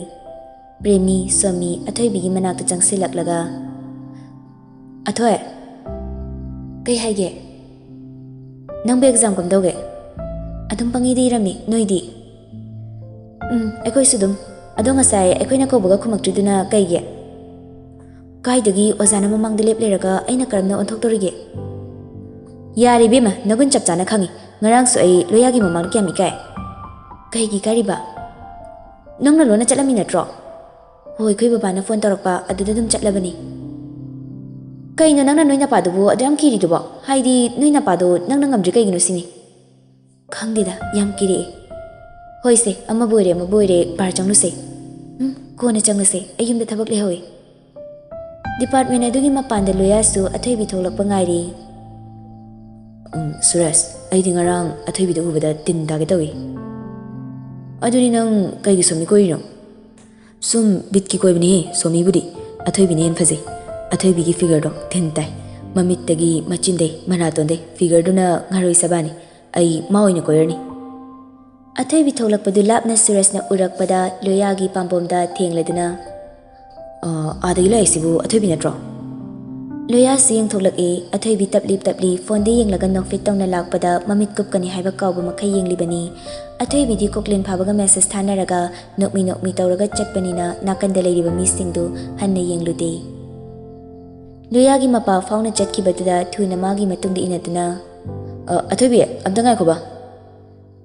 ꯄ꯭ꯔꯦꯃꯤ, ꯁꯣꯃꯤ, ꯑꯊꯣꯏꯕꯤꯒꯤ ꯃꯅꯥꯛꯇ ꯆꯪꯁꯤꯜꯂꯛꯂꯒ, "ꯑꯊꯣꯏ, ꯀꯩ ꯍꯥꯏꯒꯦ? ꯅꯪꯕꯨ ꯑꯦꯛꯖꯥꯝ ꯀꯝꯗꯧꯒꯦ? ꯑꯗꯨꯝ ꯄꯪꯏꯗ ꯏꯔꯝꯃꯤ, ꯅꯣꯏꯗꯤ?" "ꯎꯝ, ꯑꯩꯈꯣꯏꯁꯨ ꯑꯗꯨꯝ꯫ ꯑꯗꯣ ꯉꯁꯥꯏ ꯑꯩꯈꯣꯏꯅ ꯀꯧꯕꯒ ꯈꯨꯝꯃꯛꯇ꯭ꯔꯤꯗꯨꯅ ꯀꯩꯒꯤ?" ꯀꯥꯏꯗꯒꯤ ꯑꯣꯖꯥꯅ ꯃꯃꯥꯡꯗ ꯂꯦꯞ ꯂꯩꯔꯒ ꯑꯩꯅ ꯀꯔꯝꯅ ꯑꯣꯟꯊꯣꯛꯇꯧꯔꯤꯒꯦ? ꯌꯥꯔꯦ ꯏꯕꯦꯝꯃ, ꯅꯒꯨꯟ ꯆꯞ ꯆꯥꯅ ꯈꯪꯉꯤ꯫ ꯉꯔꯥꯡꯁꯨ ꯑꯩ ꯂꯣꯌꯥꯒꯤ ꯃꯃꯥꯡꯗ ꯀꯌꯥꯝ ꯏꯀꯥꯏ꯫ ꯀꯩꯒꯤ ꯏꯀꯥꯏꯔꯤꯕ? ꯅꯪꯅ ꯂꯣꯟꯅ ꯆꯠꯂꯝꯃꯤ ꯅꯠꯇ꯭ꯔꯣ? ꯍꯣꯏ, ꯑꯩꯈꯣꯏ ꯕꯕꯥꯅ ꯐꯣꯟ ꯇꯧꯔꯛꯄ, ꯑꯗꯨꯗ ꯑꯗꯨꯝ ꯆꯠꯂꯕꯅꯤ꯫ ꯀꯩꯅꯣ ꯅꯪꯅ ꯅꯣꯏ ꯅꯄꯥꯗꯨꯕꯨ ꯑꯗꯨ ꯌꯥꯝ ꯀꯤꯔꯤꯗꯨꯕꯣ? ꯍꯥꯏꯗꯤ ꯅꯣꯏ ꯅꯄꯥꯗꯣ ꯅꯪꯅ ꯉꯝꯗ꯭ꯔꯤ ꯀꯩꯒꯤꯅꯣ ꯁꯤꯅꯤ꯫ ꯈꯪꯗꯦꯗ, ꯌꯥꯝ ꯀꯤꯔꯛꯑꯦ꯫ ꯍꯣꯏꯁꯦ, ꯑꯃꯕꯨ ꯑꯣꯏꯔꯦ ꯑꯃꯕꯨ ꯑꯣꯏꯔꯦ, ꯕꯥꯔ ꯆꯪꯂꯨꯁꯦ꯫ ꯎꯝ, ꯀꯣꯟꯅ ꯆꯪꯂꯁꯦ, ꯑꯩ ꯌꯨꯝꯗ ꯊꯕꯛ ꯂꯩꯍꯧꯋꯦ꯫ ꯗꯤꯄꯥꯔꯠꯃꯦꯟ ꯑꯗꯨꯒꯤ ꯃꯄꯥꯟꯗ ꯂꯣꯌꯥꯁꯨ ꯑꯊꯣꯏꯕꯤ ꯊꯣꯛꯂꯛꯄ ꯉꯥꯏꯔꯤ꯫ ꯎꯝ, ꯁꯨꯔꯖ, ꯑꯩꯗꯤ ꯉꯔꯥꯡ ꯑꯊꯣꯏꯕꯤꯗ ꯎꯕꯗ ꯇꯤꯟ ꯇꯥꯒꯦ ꯇꯧꯏ꯫ ꯑꯗꯨꯗꯤ ꯅꯪ ꯀꯩꯒꯤ ꯁꯣꯃꯤ ꯀꯣꯏꯔꯤꯅꯣ? ꯁꯨꯝ ꯕꯤꯠꯀꯤ ꯀꯣꯏꯕꯅꯤꯍꯦ, ꯁꯣꯃꯤꯕꯨꯗꯤ꯫ ꯑꯊꯣꯏꯕꯤꯅ ꯍꯦꯟꯅ ꯐꯖꯩ꯫ ꯑꯊꯣꯏꯕꯤꯒꯤ ꯐꯤꯒꯔꯗꯣ ꯇꯤꯟ ꯇꯥꯏ꯫ ꯃꯃꯤꯠꯇꯒꯤ, ꯃꯆꯤꯟꯗꯩ, ꯃꯅꯥꯇꯣꯟꯗꯩ ꯐꯤꯒꯔꯗꯨꯅ ꯉꯥꯔꯣꯏ ꯁꯕꯥꯅꯤ꯫ ꯑꯩ ꯃꯥ ꯑꯣꯏꯅ ꯀꯣꯏꯔꯅꯤ꯫ ꯑꯊꯣꯏꯕꯤ ꯊꯣꯛꯂꯛꯄꯗꯨ ꯂꯥꯞꯅ ꯁꯨꯔꯖꯅ ꯎꯔꯛꯄꯗ ꯂꯣꯌꯥꯒꯤ ꯄꯥꯝꯕꯣꯝꯗ ꯊꯦꯡꯂꯗꯨꯅ, "ꯑ, ꯑꯥꯗꯒꯤ ꯂꯥꯛꯏꯁꯤꯕꯨ ꯑꯊꯣꯏꯕꯤ ꯅꯠꯇ꯭ꯔꯣ?" ꯂꯣꯌꯥꯁꯨ ꯌꯦꯡꯊꯣꯛꯂꯛꯏ꯫ ꯑꯊꯣꯏꯕꯤ ꯇꯞꯂꯤ ꯇꯞꯂꯤ ꯐꯣꯟꯗ ꯌꯦꯡꯂꯒ ꯅꯣꯛꯐꯦꯠ ꯇꯧꯅ ꯂꯥꯛꯄꯗ ꯃꯃꯤꯠ ꯀꯨꯞꯀꯅꯤ ꯍꯥꯏꯕ ꯀꯥꯎꯕ ꯃꯈꯩ ꯌꯦꯡꯂꯤꯕꯅꯤ꯫ ꯑꯊꯣꯏꯕꯤꯗꯤ ꯀꯣꯛꯂꯦꯟ ꯐꯥꯕꯒ ꯃꯦꯁꯦꯖ ꯊꯥꯅꯔꯒ ꯅꯣꯛꯃꯤ ꯅꯣꯛꯃꯤ ꯇꯧꯔꯒ ꯆꯠꯄꯅꯤꯅ ꯅꯥꯀꯟꯗ ꯂꯩꯔꯤꯕ ꯃꯤꯁꯤꯡꯗꯨ ꯍꯟꯅ ꯌꯦꯡꯂꯨꯗꯦ꯫ ꯂꯣꯌꯥꯒꯤ ꯃꯄꯥ ꯐꯥꯎꯅ ꯆꯠꯈꯤꯕꯗꯨꯗ ꯊꯨꯅ ꯃꯥꯒꯤ ꯃꯇꯨꯡꯗ ꯏꯟꯅꯗꯨꯅ, "ꯑ, ꯑꯊꯣꯏꯕꯤ, ꯑꯝꯇ ꯉꯥꯏꯈꯣꯕ꯫"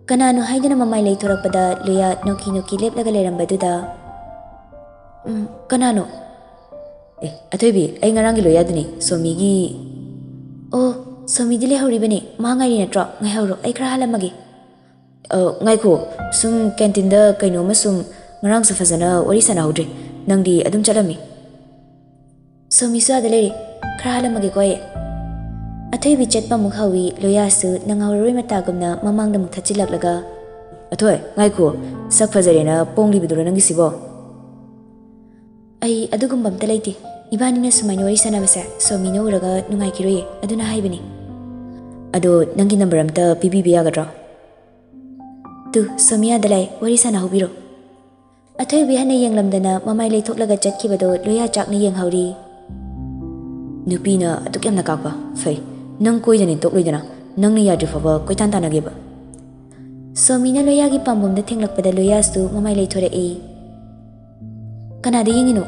ꯀꯅꯥꯅꯣ ꯍꯥꯏꯗꯨꯅ ꯃꯃꯥꯏ ꯂꯩꯊꯣꯔꯛꯄꯗ ꯂꯣꯌꯥ ꯅꯣꯛꯀꯤ ꯅꯣꯛꯀꯤ ꯂꯦꯞꯂꯒ ꯂꯩꯔꯝꯕꯗꯨꯗ, "ꯎꯝ, ꯀꯅꯥꯅꯣ?" "ꯑꯦ, ꯑꯊꯣꯏꯕꯤ, ꯑꯩ ꯉꯔꯥꯡꯒꯤ ꯂꯣꯌꯥꯗꯨꯅꯤ, ꯁꯣꯃꯤꯒꯤ꯫" "ꯑꯣ, ꯁꯣꯃꯤꯗꯤ ꯂꯩꯍꯧꯔꯤꯕꯅꯤ, ꯃꯥ ꯉꯥꯏꯔꯤ ꯅꯠꯇ꯭ꯔꯣ? ꯉꯥꯏꯍꯧꯔꯣ, ꯑꯩ ꯈꯔ ꯍꯥꯜꯂꯝꯃꯒꯦ꯫" "ꯑ, ꯉꯥꯏꯈꯣ, ꯁꯨꯝ ꯀꯦꯟꯇꯤꯟꯗ ꯀꯩꯅꯣꯝꯃ ꯁꯨꯝ, ꯉꯔꯥꯡꯁꯨ ꯐꯖꯅ ꯋꯥꯔꯤ ꯁꯥꯟꯅꯍꯧꯗ꯭ꯔꯦ, ꯅꯪꯗꯤ ꯑꯗꯨꯝ ꯆꯠꯂꯝꯃꯤ꯫" "ꯁꯣꯃꯤꯁꯨ ꯑꯥꯗ ꯂꯩꯔꯤ, ꯈꯔ ꯍꯥꯜꯂꯝꯃꯒꯦꯀꯣ ꯑꯩ꯫" ꯑꯊꯣꯏꯕꯤ ꯆꯠꯄ ꯑꯃꯨꯛ ꯍꯧꯏ꯫ ꯂꯣꯌꯥꯁꯨ ꯅꯪꯍꯧꯔꯔꯣꯏ ꯃꯇꯥꯒꯨꯝꯅ ꯃꯃꯥꯡꯗ ꯑꯃꯨꯛ ꯊꯠꯆꯤꯜꯂꯛꯂꯒ, "ꯑꯊꯣꯏ, ꯉꯥꯏꯈꯣ, ꯁꯛ ꯐꯖꯔꯦꯅ ꯄꯣꯡꯂꯤꯕꯗꯨꯔꯣ ꯅꯪꯒꯤꯁꯤꯕꯣ?" "ꯑꯩ ꯑꯗꯨꯒꯨꯝꯕ ꯑꯝꯇ ꯂꯩꯇꯦ, ꯏꯕꯥꯅꯤꯅ ꯁꯨꯃꯥꯏꯅ ꯋꯥꯔꯤ ꯁꯥꯟꯅꯕꯁꯦ ꯁꯣꯃꯤꯅ ꯎꯔꯒ ꯅꯨꯡꯉꯥꯏꯈꯤꯔꯣꯏꯌꯦ, ꯑꯗꯨꯅ ꯍꯥꯏꯕꯅꯤ꯫" "ꯑꯗꯣ ꯅꯪꯒꯤ ꯅꯝꯕꯔ ꯑꯝꯇ ꯄꯤꯕꯤꯕ ꯌꯥꯒꯗ꯭ꯔꯣ?" "ꯇꯨ, ꯁꯣꯃꯤ ꯑꯥꯗ ꯂꯥꯛꯑꯦ, ꯋꯥꯔꯤ ꯁꯥꯟꯅꯍꯧꯕꯤꯔꯣ꯫" ꯑꯊꯣꯏꯕꯤ ꯍꯟꯅ ꯌꯦꯡꯂꯝꯗꯅ ꯃꯃꯥꯏ ꯂꯩꯊꯣꯛꯂꯒ ꯆꯠꯈꯤꯕꯗꯣ ꯂꯣꯌꯥ ꯆꯥꯛꯅ ꯌꯦꯡꯍꯧꯔꯤ꯫ "ꯅꯨꯄꯤꯅ ꯑꯗꯨꯛ ꯌꯥꯝꯅ ꯀꯥꯛꯄ? ꯐꯩ, ꯅꯪ ꯀꯣꯏꯗꯅꯤ ꯇꯣꯛꯂꯣꯏꯗꯅ, ꯅꯪꯅ ꯌꯥꯗ꯭ꯔꯤ ꯐꯥꯎꯕ ꯀꯣꯏꯇꯥꯟ ꯇꯥꯟꯅꯒꯦꯕ꯫" ꯁꯣꯃꯤꯅ ꯂꯣꯌꯥꯒꯤ ꯄꯥꯝꯕꯣꯝꯗ ꯊꯦꯡꯂꯛꯄꯗ ꯂꯣꯌꯥꯁꯨ ꯃꯃꯥꯏ ꯂꯩꯊꯣꯔꯛꯏ꯫ "ꯀꯅꯥꯗ ꯌꯦꯡꯉꯤꯅꯣ?"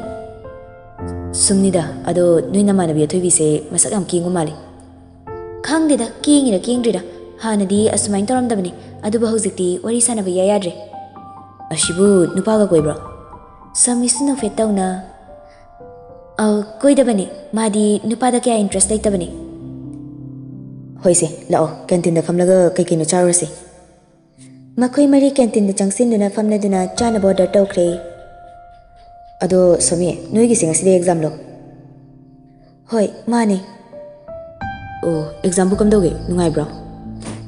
ꯁꯨꯝꯅꯤꯗ, ꯑꯗꯣ ꯅꯣꯏ ꯅꯃꯥꯟꯅꯕꯤ ꯑꯊꯣꯏꯕꯤꯁꯦ ꯃꯁꯛ ꯌꯥꯝ ꯀꯦꯡꯕ ꯃꯥꯜꯂꯤ꯫ ꯈꯪꯗꯦꯗ, ꯀꯦꯡꯉꯤꯔ ꯀꯦꯡꯗ꯭ꯔꯤꯔ, ꯍꯥꯟꯅꯗꯤ ꯑꯁꯨꯃꯥꯏꯅ ꯇꯧꯔꯝꯗꯕꯅꯤ, ꯑꯗꯨꯕꯨ ꯍꯧꯖꯤꯛꯇꯤ ꯋꯥꯔꯤ ꯁꯥꯟꯅꯕ ꯏꯌꯥ ꯌꯥꯗ꯭ꯔꯦ꯫ ꯑꯁꯤꯕꯨ ꯅꯨꯄꯥꯒ ꯀꯣꯏꯕ꯭ꯔꯣ? ꯁꯃꯤꯁꯨ ꯅꯣꯛꯐꯦꯠ ꯇꯧꯅ, "ꯑꯧ, ꯀꯣꯏꯗꯕꯅꯤ, ꯃꯥꯗꯤ ꯅꯨꯄꯥꯗ ꯀꯌꯥ ꯏꯟꯇꯔꯦꯁ ꯂꯩꯇꯕꯅꯤ"꯫ "ꯍꯣꯏꯁꯦ, ꯂꯥꯛꯑꯣ, ꯀꯦꯟꯇꯤꯟꯗ ꯐꯝꯂꯒ ꯀꯩ ꯀꯩꯅꯣ ꯆꯥꯔꯨꯔꯁꯦ"꯫ ꯃꯈꯣꯏ ꯃꯔꯤ ꯀꯦꯟꯇꯤꯟꯗ ꯆꯪꯁꯤꯟꯗꯨꯅ ꯐꯝꯂꯗꯨꯅ ꯆꯥꯅꯕ ꯑꯣꯔꯗꯔ ꯇꯧꯈ꯭ꯔꯦ꯫ "ꯑꯗꯣ ꯁꯣꯃꯤ, ꯅꯣꯏꯒꯤꯁꯦ ꯉꯁꯤꯗꯤ ꯑꯦꯛꯖꯥꯝꯂꯣ?" "ꯍꯣꯏ, ꯃꯥꯅꯦ"꯫ "ꯑꯣ, ꯑꯦꯛꯖꯥꯝꯕꯨ ꯀꯝꯗꯧꯒꯦ, ꯅꯨꯡꯉꯥꯏꯕ꯭ꯔꯣ?"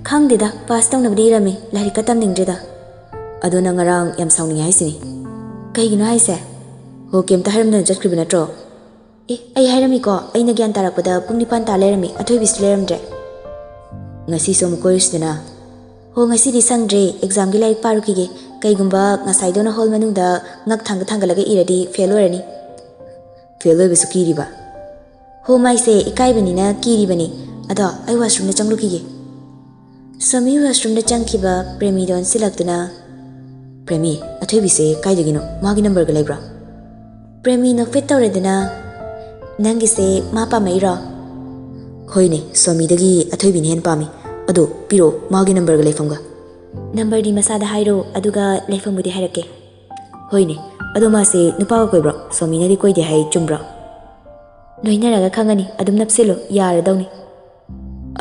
"ꯈꯪꯗꯦꯗ, ꯄꯥꯁ ꯇꯧꯅꯕꯗꯤ ꯏꯔꯝꯃꯤ, ꯂꯥꯏꯔꯤꯛꯀ ꯇꯝꯅꯤꯡꯗ꯭ꯔꯦꯗ"꯫ "ꯑꯗꯣ ꯅꯪ ꯉꯔꯥꯡ ꯌꯥꯝ ꯁꯥꯎꯅꯤꯡꯉꯦ ꯍꯥꯏꯁꯤꯅꯤ꯫ ꯀꯩꯒꯤꯅꯣ ꯍꯥꯏꯁꯦ?" "ꯍꯣ, ꯀꯩꯝꯇ ꯍꯥꯏꯔꯝꯗꯅ ꯆꯠꯈ꯭ꯔꯤꯕ ꯅꯠꯇ꯭ꯔꯣ?" "ꯑꯦ, ꯑꯩ ꯍꯥꯏꯔꯝꯃꯤꯀꯣ, ꯑꯩꯅ ꯒ꯭ꯌꯥꯟ ꯇꯥꯔꯛꯄꯗ ꯄꯨꯡ ꯅꯤꯄꯥꯟ ꯇꯥ ꯂꯩꯔꯝꯃꯤ, ꯑꯊꯣꯏꯕꯤꯁꯨ ꯂꯩꯔꯝꯗ꯭ꯔꯦ"꯫ "ꯉꯁꯤꯁꯨ ꯑꯃꯨꯛ ꯀꯣꯏꯔꯨꯁꯤꯗꯅ"꯫ "ꯍꯣ, ꯉꯁꯤꯗꯤ ꯁꯪꯗ꯭ꯔꯦ, ꯑꯦꯛꯖꯥꯝꯒꯤ ꯂꯥꯏꯔꯤꯛ ꯄꯥꯔꯨꯈꯤꯒꯦ꯫ ꯀꯩꯒꯨꯝꯕ ꯉꯁꯥꯏꯗꯧꯅ ꯍꯣꯜ ꯃꯅꯨꯡꯗ ꯉꯛ ꯊꯥꯡꯒ ꯊꯥꯡꯒꯠꯂꯒ ꯏꯔꯗꯤ ꯐꯦꯜ ꯑꯣꯏꯔꯅꯤ"꯫ "ꯐꯦꯜ ꯑꯣꯏꯕꯁꯨ ꯀꯤꯔꯤꯕ?" "ꯍꯣ, ꯃꯥꯏꯁꯦ ꯏꯀꯥꯏꯕꯅꯤꯅ ꯀꯤꯔꯤꯕꯅꯤ꯫ ꯑꯗꯣ ꯑꯩ ꯋꯥꯁꯔꯨꯝꯗ ꯆꯪꯂꯨꯈꯤꯒꯦ"꯫ ꯁꯣꯃꯤ ꯋꯥꯁꯔꯨꯝꯗ ꯆꯪꯈꯤꯕ ꯄ꯭ꯔꯦꯃꯤꯗ ꯑꯣꯟꯁꯤꯜꯂꯛꯇꯨꯅ, "ꯄ꯭ꯔꯦꯃꯤ, ꯑꯊꯣꯏꯕꯤꯁꯦ ꯀꯥꯏꯗꯒꯤꯅꯣ? ꯃꯥꯒꯤ ꯅꯝꯕꯔꯒ ꯂꯩꯕ꯭ꯔꯣ?" ꯄ꯭ꯔꯦꯃꯤ ꯅꯣꯛꯐꯦꯠ ꯇꯧꯔꯗꯨꯅ, "ꯅꯪꯒꯤꯁꯦ ꯃꯥ ꯄꯥꯝꯃꯛꯏꯔꯣ?" "ꯍꯣꯏꯅꯦ, ꯁꯣꯃꯤꯗꯒꯤ ꯑꯊꯣꯏꯕꯤꯅ ꯍꯦꯟꯅ ꯄꯥꯝꯃꯤ꯫ ꯑꯗꯣ ꯄꯤꯔꯛꯑꯣ, ꯃꯥꯒꯤ ꯅꯝꯕꯔꯒ ꯂꯩꯐꯝꯒ"꯫ "ꯅꯝꯕꯔꯗꯤ ꯃꯁꯥꯗ ꯍꯥꯏꯔꯣ, ꯑꯗꯨꯒ ꯂꯩꯐꯝꯕꯨꯗꯤ ꯍꯥꯏꯔꯛꯀꯦ"꯫ "ꯍꯣꯏꯅꯦ, ꯑꯗꯣ ꯃꯥꯁꯦ ꯅꯨꯄꯥꯒ ꯀꯣꯏꯕ꯭ꯔꯣ? ꯁꯣꯃꯤꯅꯗꯤ ꯀꯣꯏꯗꯦ ꯍꯥꯏ, ꯆꯨꯝꯕ꯭ꯔꯣ?" "ꯅꯣꯏꯅꯔꯒ ꯈꯪꯉꯅꯤ, ꯑꯗꯨꯝ ꯅꯞꯁꯤꯜꯂꯨ, ꯌꯥꯔꯗꯧꯅꯤ"꯫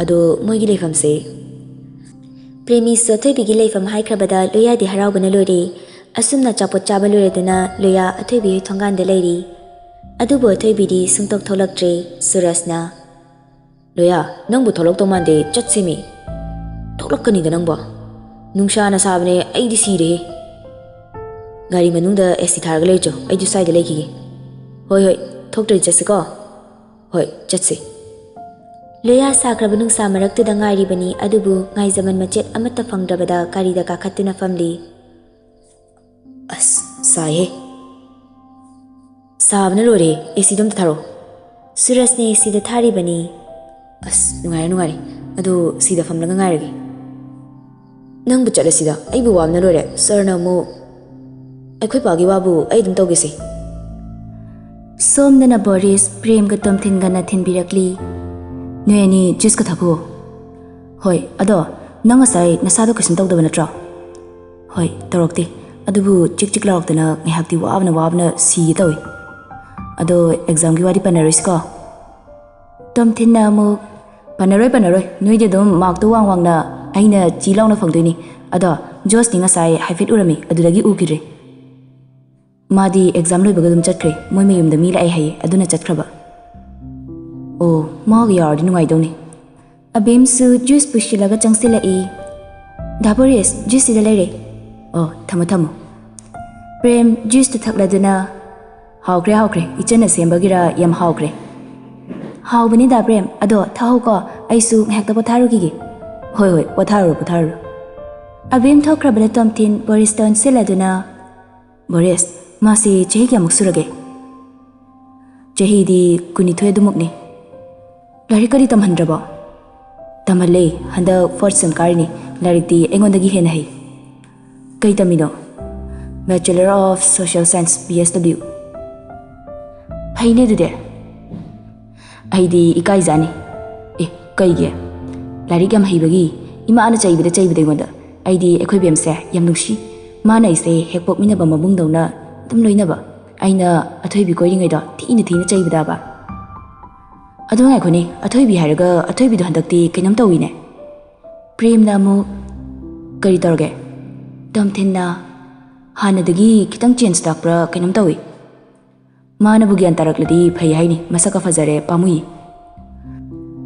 "ꯑꯗꯣ ꯃꯣꯏꯒꯤ ꯂꯩꯐꯝꯁꯦ?" ꯄ꯭ꯔꯦꯃꯤꯁꯨ ꯑꯊꯣꯏꯕꯤꯒꯤ ꯂꯩꯐꯝ ꯍꯥꯏꯈ꯭ꯔꯕꯗ ꯂꯣꯌꯥꯗꯤ ꯍꯔꯥꯎꯕꯅ ꯂꯣꯏꯔꯦ꯫ ꯑꯁꯨꯝꯅ ꯑꯆꯥꯄꯣꯠ ꯆꯥꯕ ꯂꯣꯏꯔꯗꯨꯅ ꯂꯣꯌꯥ ꯑꯊꯣꯏꯕꯤ ꯍꯣꯏ ꯊꯣꯡꯒꯥꯟꯗ ꯂꯩꯔꯤ꯫ ꯑꯗꯨꯕꯨ ꯑꯊꯣꯏꯕꯤꯗꯤ ꯁꯨꯡꯊꯣꯛ ꯊꯣꯛꯂꯛꯇ꯭ꯔꯦ꯫ ꯁꯨꯔꯖꯅ, "ꯂꯣꯌꯥ, ꯅꯪꯕꯨ ꯊꯣꯛꯂꯛꯇꯧ ꯃꯥꯟꯗꯦ, ꯆꯠꯁꯤꯃꯤ"꯫ "ꯊꯣꯛꯂꯛꯀꯅꯤꯗ ꯅꯪꯕꯣ꯫ ꯅꯨꯡꯁꯥꯅ ꯁꯥꯕꯅꯦ, ꯑꯩꯗꯤ ꯁꯤꯔꯦ"꯫ "ꯒꯥꯔꯤ ꯃꯅꯨꯡꯗ ꯑꯦ ꯁꯤ ꯊꯥꯔꯒ ꯂꯩꯔꯨꯆꯣ, ꯑꯩꯗꯤ ꯁ꯭ꯋꯥꯏꯗ ꯂꯩꯈꯤꯒꯦ"꯫ "ꯍꯣꯏ ꯍꯣꯏ, ꯊꯣꯛꯇ꯭ꯔꯗꯤ ꯆꯠꯁꯤꯀꯣ"꯫ "ꯍꯣꯏ, ꯆꯠꯁꯤ"꯫ ꯂꯣꯌꯥ ꯁꯥꯈ꯭ꯔꯕ ꯅꯨꯡꯁꯥ ꯃꯔꯛꯇꯨꯗ ꯉꯥꯏꯔꯤꯕꯅꯤ, ꯑꯗꯨꯕꯨ ꯉꯥꯏꯖꯃꯟ ꯃꯆꯦꯠ ꯑꯃꯠꯇ ꯐꯪꯗ꯭ꯔꯕꯗ ꯒꯥꯔꯤꯗ ꯀꯥꯈꯠꯇꯨꯅ ꯐꯝꯂꯤ꯫ "ꯑꯁ, ꯁꯥꯏꯍꯦ"꯫ "ꯁꯥꯕꯅ ꯂꯣꯏꯔꯦ, ꯑꯦ ꯁꯤꯗꯣ ꯑꯝꯇ ꯊꯥꯔꯛꯑꯣ"꯫ ꯁꯨꯔꯖꯅ ꯑꯦ ꯁꯤꯗ ꯊꯥꯔꯤꯕꯅꯤ꯫ "ꯑꯁ, ꯅꯨꯡꯉꯥꯏꯔꯦ, ꯅꯨꯡꯉꯥꯏꯔꯦ꯫ ꯑꯗꯨ ꯁꯤꯗ ꯐꯝꯂꯒ ꯉꯥꯏꯔꯒꯦ"꯫ "ꯅꯪꯕꯨ ꯆꯠꯂꯁꯤꯗ, ꯑꯩꯕꯨ ꯋꯥꯕꯅ ꯂꯣꯏꯔꯦ꯫ ꯁꯥꯔꯅ ꯑꯃꯨꯛ"꯫ "ꯑꯩꯈꯣꯏ ꯄꯥꯒꯤ ꯋꯥꯕꯨ ꯑꯩ ꯑꯗꯨꯝ ꯇꯧꯒꯦꯁꯦ"꯫ ꯁꯣꯝꯗꯅ ꯕꯣꯔꯤꯁ ꯄ꯭ꯔꯦꯝꯒ ꯇꯣꯝꯊꯤꯟꯒꯅ ꯊꯤꯟꯕꯤꯔꯛꯂꯤ꯫ "ꯅꯣꯏ ꯑꯅꯤ ꯖꯨꯁꯀ ꯊꯛꯈꯣ꯫ ꯍꯣꯏ, ꯑꯗꯣ ꯅꯪ ꯉꯁꯥꯏ ꯅꯁꯥꯗꯣ ꯀꯩꯁꯨꯝ ꯇꯧꯗꯕ ꯅꯠꯇ꯭ꯔꯣ?" "ꯍꯣꯏ, ꯇꯧꯔꯛꯇꯦ꯫ ꯑꯗꯨꯕꯨ ꯆꯤꯛ ꯆꯤꯛ ꯂꯥꯎꯔꯛꯇꯅ ꯉꯥꯏꯍꯥꯛꯇꯤ ꯋꯥꯕꯅ ꯋꯥꯕꯅ ꯁꯤꯒꯦ ꯇꯧꯏ꯫ ꯑꯗꯣ ꯑꯦꯛꯖꯥꯝꯒꯤ ꯋꯥꯗꯤ ꯄꯟꯅꯔꯣꯏꯁꯤꯀꯣ?" ꯇꯣꯝꯊꯤꯟꯅ ꯑꯃꯨꯛ, "ꯄꯟꯅꯔꯣꯏ, ꯄꯟꯅꯔꯣꯏ꯫ ꯅꯣꯏꯗꯤ ꯑꯗꯨꯝ ꯃꯥꯔꯛꯇꯣ ꯋꯥꯡ ꯋꯥꯡꯅ ꯑꯩꯅ ꯆꯤ ꯂꯥꯎꯅ ꯐꯪꯗꯣꯏꯅꯤ꯫ ꯑꯗꯣ ꯖꯣꯁꯇꯤ ꯉꯁꯥꯏ ꯍꯥꯏꯐꯦꯠ ꯎꯔꯝꯃꯤ, ꯑꯗꯨꯗꯒꯤ ꯎꯈꯤꯗ꯭ꯔꯦ꯫ ꯃꯥꯗꯤ ꯑꯦꯛꯖꯥꯝ ꯂꯣꯏꯕꯒ ꯑꯗꯨꯝ ꯆꯠꯈ꯭ꯔꯦ꯫ ꯃꯣꯏ ꯃꯌꯨꯝꯗ ꯃꯤ ꯂꯥꯛꯑꯦ ꯍꯥꯏꯌꯦ, ꯑꯗꯨꯅ ꯆꯠꯈ꯭ꯔꯕ꯫" "ꯑꯣ, ꯃꯥꯒ ꯌꯥꯎꯔꯗꯤ ꯅꯨꯡꯉꯥꯏꯗꯧꯅꯤ꯫" ꯑꯕꯦꯝꯁꯨ ꯖꯨꯁ ꯄꯨꯁꯤꯜꯂꯒ ꯆꯪꯁꯤꯜꯂꯛꯏ꯫ "ꯗꯥ ꯕꯣꯔꯤꯁ, ꯖꯨꯁ ꯁꯤꯗ ꯂꯩꯔꯦ꯫" "ꯑꯣ, ꯊꯝꯃꯣ, ꯊꯝꯃꯣ꯫" ꯄ꯭ꯔꯦꯝ ꯖꯨꯁꯇꯨ ꯊꯛꯂꯗꯨꯅ, "ꯍꯥꯎꯈ꯭ꯔꯦ, ꯍꯥꯎꯈ꯭ꯔꯦ꯫ ꯏꯆꯟꯅ ꯁꯦꯝꯕꯒꯤꯔ ꯌꯥꯝ ꯍꯥꯎꯈ꯭ꯔꯦ꯫" "ꯍꯥꯎꯕꯅꯤ ꯗꯥ ꯄ꯭ꯔꯦꯝ, ꯑꯗꯣ ꯊꯛꯍꯧꯀꯣ, ꯑꯩꯁꯨ ꯉꯥꯏꯍꯥꯛꯇ ꯄꯣꯊꯥꯔꯨꯈꯤꯒꯦ꯫" "ꯍꯣꯏ, ꯍꯣꯏ, ꯄꯣꯊꯥꯔꯨꯔꯣ, ꯄꯣꯊꯥꯔꯨꯔꯣ꯫" ꯑꯕꯦꯝ ꯊꯣꯛꯈ꯭ꯔꯕꯗ ꯇꯣꯝꯊꯤꯟ ꯕꯣꯔꯤꯁꯇ ꯑꯣꯟꯁꯤꯜꯂꯗꯨꯅ, "ꯕꯣꯔꯤꯁ, ꯃꯥꯁꯤ ꯆꯍꯤ ꯀꯌꯥꯃꯨꯛ ꯁꯨꯔꯒꯦ?" "ꯆꯍꯤꯗꯤ ꯀꯨꯟꯅꯤꯊꯣꯏ ꯑꯗꯨꯃꯨꯛꯅꯤ꯫" "ꯂꯥꯏꯔꯤꯛ ꯀꯔꯤ ꯇꯝꯍꯟꯗ꯭ꯔꯕꯣ?" "ꯇꯝꯍꯜꯂꯦ, ꯍꯟꯗꯛ fourth sem ꯀꯥꯔꯤꯅꯤ꯫ ꯂꯥꯏꯔꯤꯛꯇꯤ ꯑꯩꯉꯣꯟꯗꯒꯤ ꯍꯦꯟꯅ ꯍꯩ꯫" "ꯀꯩ ꯇꯝꯃꯤꯅꯣ?" "Bachelor of Social Science, B S W꯫" "ꯐꯩꯅꯦ ꯑꯗꯨꯗꯤ꯫" "ꯑꯩꯗꯤ ꯏꯀꯥꯏꯖꯥꯅꯤ꯫" "ꯑꯦ, ꯀꯩꯒꯤ?" "ꯂꯥꯏꯔꯤꯛ ꯌꯥꯝ ꯍꯩꯕꯒꯤ ꯏꯃꯥꯅ ꯆꯩꯕꯗ ꯆꯩꯕꯗ ꯑꯩꯉꯣꯟꯗ꯫ ꯑꯩꯗꯤ ꯑꯩꯈꯣꯏ ꯕꯦꯝꯁꯦ ꯌꯥꯝ ꯅꯨꯡꯁꯤ꯫ ꯃꯥꯅ ꯑꯩꯁꯦ ꯍꯦꯛ ꯄꯣꯛꯃꯤꯟꯅꯕ ꯃꯕꯨꯡꯗꯧꯅ ꯑꯗꯨꯝ ꯂꯣꯏꯅꯕ꯫ ꯑꯩꯅ ꯑꯊꯣꯏꯕꯤ ꯀꯣꯏꯔꯤꯉꯩꯗꯣ ꯊꯤꯅ ꯊꯤꯅ ꯆꯩꯕꯗꯕ꯫" "ꯑꯗꯣ ꯉꯥꯏꯈꯣꯅꯦ, ꯑꯊꯣꯏꯕꯤ ꯍꯥꯏꯔꯒ ꯑꯊꯣꯏꯕꯤꯗꯣ ꯍꯟꯗꯛꯇꯤ ꯀꯩꯅꯣꯝ ꯇꯧꯋꯤꯅꯦ꯫" ꯄ꯭ꯔꯦꯝꯅ ꯑꯃꯨꯛ, "ꯀꯔꯤ ꯇꯧꯔꯒꯦ?" ꯇꯣꯝꯊꯤꯟꯅ, "ꯍꯥꯟꯅꯗꯒꯤ ꯈꯤꯇꯪ ꯆꯦꯟꯖ ꯂꯥꯛꯄ꯭ꯔꯥ ꯀꯩꯅꯣꯝ ꯇꯧꯏ꯫ ꯃꯥꯅꯕꯨ ꯒ꯭ꯌꯥꯟ ꯇꯥꯔꯛꯂꯗꯤ ꯐꯩ ꯍꯥꯏꯅꯤ, ꯃꯁꯛꯀ ꯐꯖꯔꯦ, ꯄꯥꯝꯃꯨꯏ꯫"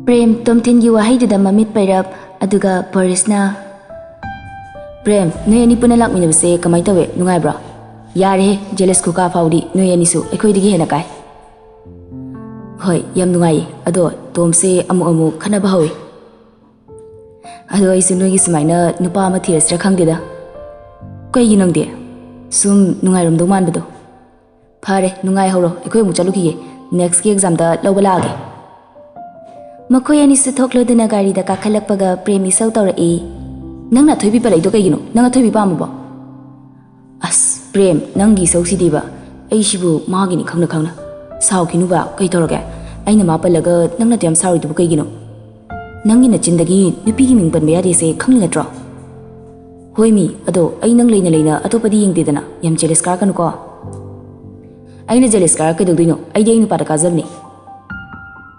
ꯄ꯭ꯔꯦꯝ ꯇꯣꯝꯊꯤꯟꯒꯤ ꯋꯥꯍꯩꯗꯨꯗ ꯃꯃꯤꯠ ꯄꯩꯔꯞ, ꯑꯗꯨꯒ ꯕꯣꯔꯤꯁꯅ, "ꯄ꯭ꯔꯦꯝ, ꯅꯣꯏ ꯑꯅꯤ ꯄꯨꯟꯅ ꯂꯥꯛꯃꯤꯟꯅꯕꯁꯦ ꯀꯃꯥꯏꯅ ꯇꯧꯋꯦ? ꯅꯨꯡꯉꯥꯏꯕ꯭ꯔꯣ?" "ꯌꯥꯔꯦꯍꯦ, ꯖꯦꯂꯁ ꯈꯨꯀꯥ ꯐꯥꯎꯗꯤ ꯅꯣꯏ ꯑꯅꯤꯁꯨ ꯑꯩꯈꯣꯏꯗꯒꯤ ꯍꯦꯟꯅ ꯀꯥꯏ꯫" "ꯍꯣꯏ, ꯌꯥꯝ ꯅꯨꯡꯉꯥꯏꯌꯦ꯫ ꯑꯗꯣ ꯇꯣꯝꯁꯦ ꯑꯃꯨꯛ ꯑꯃꯨꯛ ꯈꯠꯅꯕ ꯍꯧꯋꯤ꯫ ꯑꯗꯣ ꯑꯩꯁꯨ ꯅꯣꯏꯒꯤ ꯁꯨꯃꯥꯏꯅ ꯅꯨꯄꯥ ꯑꯃ ꯊꯤꯔꯁꯤꯔꯥ ꯈꯪꯗꯦꯗ꯫" "ꯀꯩꯒꯤ ꯅꯪꯗꯤ?" "ꯁꯨꯝ ꯅꯨꯡꯉꯥꯏꯔꯝꯗꯧ ꯃꯥꯟꯕꯗꯣ꯫" "ꯐꯔꯦ, ꯅꯨꯡꯉꯥꯏꯍꯧꯔꯣ꯫ ꯑꯩꯈꯣꯏ ꯑꯃꯨꯛ ꯆꯠꯂꯨꯈꯤꯒꯦ꯫ Next ꯀꯤ exam ꯗ ꯂꯧꯕ ꯂꯥꯛꯑꯒꯦ꯫" ꯃꯈꯣꯏ ꯑꯅꯤꯁꯨ ꯊꯣꯛꯂꯗꯨꯅ ꯒꯥꯔꯤꯗ ꯀꯥꯈꯠꯂꯛꯄꯒ ꯄ꯭ꯔꯦꯝ ꯏꯁꯧ ꯇꯧꯔꯛꯏ꯫ "ꯅꯪꯅ ꯑꯊꯣꯏꯕꯤ ꯄꯜꯂꯛꯏꯗꯣ ꯀꯩꯒꯤꯅꯣ? ꯅꯪ ꯑꯊꯣꯏꯕꯤ ꯄꯥꯝꯃꯕꯣ?" "ꯑꯁ, ꯄ꯭ꯔꯦꯝ, ꯅꯪꯒꯤ ꯏꯁꯧꯁꯤꯗꯤꯕ꯫ ꯑꯩꯁꯤꯕꯨ ꯃꯥꯒꯤꯅꯤ ꯈꯪꯅ ꯈꯪꯅ꯫" ꯁꯥꯎꯈꯤꯅꯨꯕ, ꯀꯩ ꯇꯧꯔꯒꯦ? ꯑꯩꯅ ꯃꯥ ꯄꯜꯂꯒ ꯅꯪꯅ ꯑꯗꯨ ꯌꯥꯝ ꯁꯥꯎꯔꯤꯗꯨꯕꯨ ꯀꯩꯒꯤꯅꯣ? ꯅꯪꯒꯤ ꯅꯆꯤꯟꯗꯒꯤ ꯅꯨꯄꯤꯒꯤ ꯃꯤꯡ ꯄꯟꯕ ꯌꯥꯗꯦꯁꯦ ꯈꯪꯂꯤ ꯅꯠꯇ꯭ꯔꯣ? ꯍꯣꯏ ꯃꯤ, ꯑꯗꯣ ꯑꯩ ꯅꯪ ꯂꯩꯅ ꯂꯩꯅ ꯑꯇꯣꯞꯄꯗꯤ ꯌꯦꯡꯗꯦꯗꯅ, ꯌꯥꯝ ꯖꯦꯂꯤꯁ ꯀꯥꯔꯛꯀꯅꯨꯀꯣ꯫ ꯑꯩꯅ ꯖꯦꯂꯤꯁ ꯀꯥꯔꯛ ꯀꯩꯗꯧꯗꯣꯏꯅꯣ? ꯑꯩꯗꯤ ꯑꯩ ꯅꯨꯄꯥꯗ ꯀꯥꯖꯕꯅꯦ꯫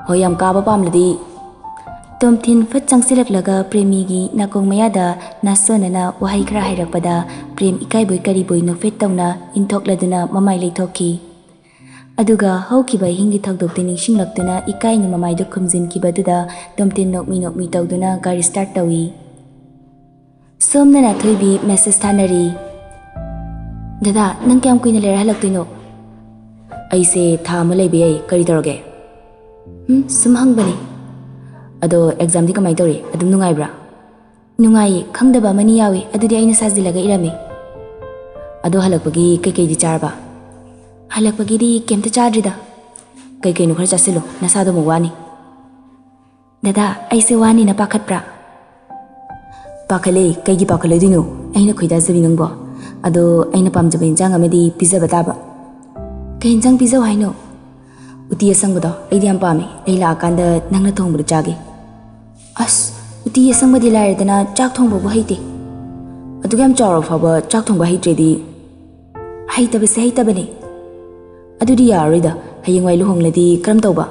ꯍꯣꯏ, ꯌꯥꯝ ꯀꯥꯕ ꯄꯥꯝꯂꯗꯤ꯫ ꯇꯣꯝꯊꯤꯟ ꯐꯠ ꯆꯪꯁꯤꯜꯂꯛꯂꯒ ꯄ꯭ꯔꯦꯃꯤꯒꯤ ꯅꯥꯀꯣꯡ ꯃꯌꯥꯗ ꯅꯥꯁꯣꯟꯅꯅ ꯋꯥꯍꯩ ꯈꯔ ꯍꯥꯏꯔꯛꯄꯗ ꯄ꯭ꯔꯦꯝ ꯏꯀꯥꯏꯕꯣꯏ ꯀꯔꯤꯕꯣꯏ ꯅꯣꯛꯐꯦꯠ ꯇꯧꯅ ꯏꯟꯊꯣꯛꯂꯗꯨꯅ ꯃꯃꯥꯏ ꯂꯩꯊꯣꯛꯈꯤ꯫ ꯑꯗꯨꯒ ꯍꯧꯈꯤꯕ ꯑꯍꯤꯡꯒꯤ ꯊꯧꯗꯣꯛꯇꯨ ꯅꯤꯡꯁꯤꯡꯂꯛꯇꯨꯅ ꯏꯀꯥꯏꯅ ꯃꯃꯥꯏꯗꯨ ꯈꯨꯝꯖꯤꯟꯈꯤꯕꯗꯨꯗ ꯇꯣꯝꯊꯤꯟ ꯅꯣꯛꯃꯤ ꯅꯣꯛꯃꯤ ꯇꯧꯗꯨꯅ ꯒꯥꯔꯤ ꯁ꯭ꯇꯥꯔꯠ ꯇꯧꯏ꯫ ꯁꯣꯝꯗꯅ ꯊꯣꯏꯕꯤ ꯃꯦꯁꯦꯖ ꯊꯥꯅꯔꯤ꯫ "ꯗꯗꯥ, ꯅꯪ ꯀꯌꯥꯝ ꯀꯨꯏꯅ ꯂꯩꯔ ꯍꯜꯂꯛꯇꯣꯏꯅꯣ?" "ꯑꯩꯁꯦ ꯊꯥ ꯑꯃ ꯂꯩꯕ ꯌꯥꯏ, ꯀꯔꯤ ꯇꯧꯔꯒꯦ?" "ꯎꯝ, ꯁꯨꯝ ꯍꯪꯕꯅꯤ꯫ ꯑꯗꯣ ꯑꯦꯛꯖꯥꯝꯗꯤ ꯀꯃꯥꯏꯅ ꯇꯧꯔꯤ? ꯑꯗꯨꯝ ꯅꯨꯡꯉꯥꯏꯕ꯭ꯔꯥ?" "ꯅꯨꯡꯉꯥꯏꯌꯦ, ꯈꯪꯗꯕ ꯑꯃꯅꯤ ꯌꯥꯎꯏ, ꯑꯗꯨꯗꯤ ꯑꯩꯅ ꯁꯥꯖꯤꯜꯂꯒ ꯏꯔꯝꯃꯤ꯫" "ꯑꯗꯣ ꯍꯜꯂꯛꯄꯒꯤ ꯀꯩꯀꯩꯗꯤ ꯆꯥꯔꯕ?" "ꯍꯜꯂꯛꯄꯒꯤꯗꯤ ꯀꯩꯝꯇ ꯆꯥꯗ꯭ꯔꯤꯗ꯫" "ꯀꯩꯀꯩꯅꯣ ꯈꯔ ꯆꯥꯁꯤꯜꯂꯣ, ꯅꯁꯥꯗꯣ ꯑꯃꯨꯛ ꯋꯥꯅꯤ꯫" "ꯗꯗꯥ, ꯑꯩꯁꯦ ꯋꯥꯅꯤꯅ ꯄꯥꯈꯠꯄ꯭ꯔꯥ?" "ꯄꯥꯈꯠꯂꯦ, ꯀꯩꯒꯤ ꯄꯥꯈꯠꯂꯣꯏꯗꯣꯏꯅꯣ? ꯑꯩꯅ ꯈꯣꯏꯗꯥꯖꯕꯤ ꯅꯪꯕꯣ꯫ ꯑꯗꯣ ꯑꯩꯅ ꯄꯥꯝꯖꯕ ꯏꯟꯖꯥꯡ ꯑꯃꯗꯤ ꯄꯤꯖꯕ ꯇꯥꯕ꯫" "ꯀꯩ ꯏꯟꯖꯥꯡ ꯄꯤꯖꯧ ꯍꯥꯏꯅꯣ?" "ꯎꯇꯤ ꯑꯁꯪꯕꯗꯣ ꯑꯩꯗꯤ ꯌꯥꯝ ꯄꯥꯝꯃꯦ, ꯑꯩ ꯂꯥꯛꯑꯀꯥꯟꯗ ꯅꯪꯅ ꯊꯣꯡꯕꯗꯣ ꯆꯥꯒꯦ꯫" "ꯑꯁ, ꯎꯇꯤ ꯑꯁꯪꯕꯗꯤ ꯂꯥꯏꯔꯗꯅ ꯆꯥꯛ ꯊꯣꯡꯕꯕꯨ ꯍꯩꯇꯦ꯫" "ꯑꯗꯨꯛ ꯌꯥꯝ ꯆꯥꯎꯔ ꯐꯥꯎꯕ ꯆꯥꯛ ꯊꯣꯡꯕ ꯍꯩꯇ꯭ꯔꯦꯗꯤ?" "ꯍꯩꯇꯕꯁꯦ ꯍꯩꯇꯕꯅꯦ꯫" "ꯑꯗꯨꯗꯤ ꯌꯥꯔꯔꯣꯏꯗ, ꯍꯌꯦꯡꯋꯥꯏ ꯂꯨꯍꯣꯡꯂꯗꯤ ꯀꯔꯝ ꯇꯧꯕ?"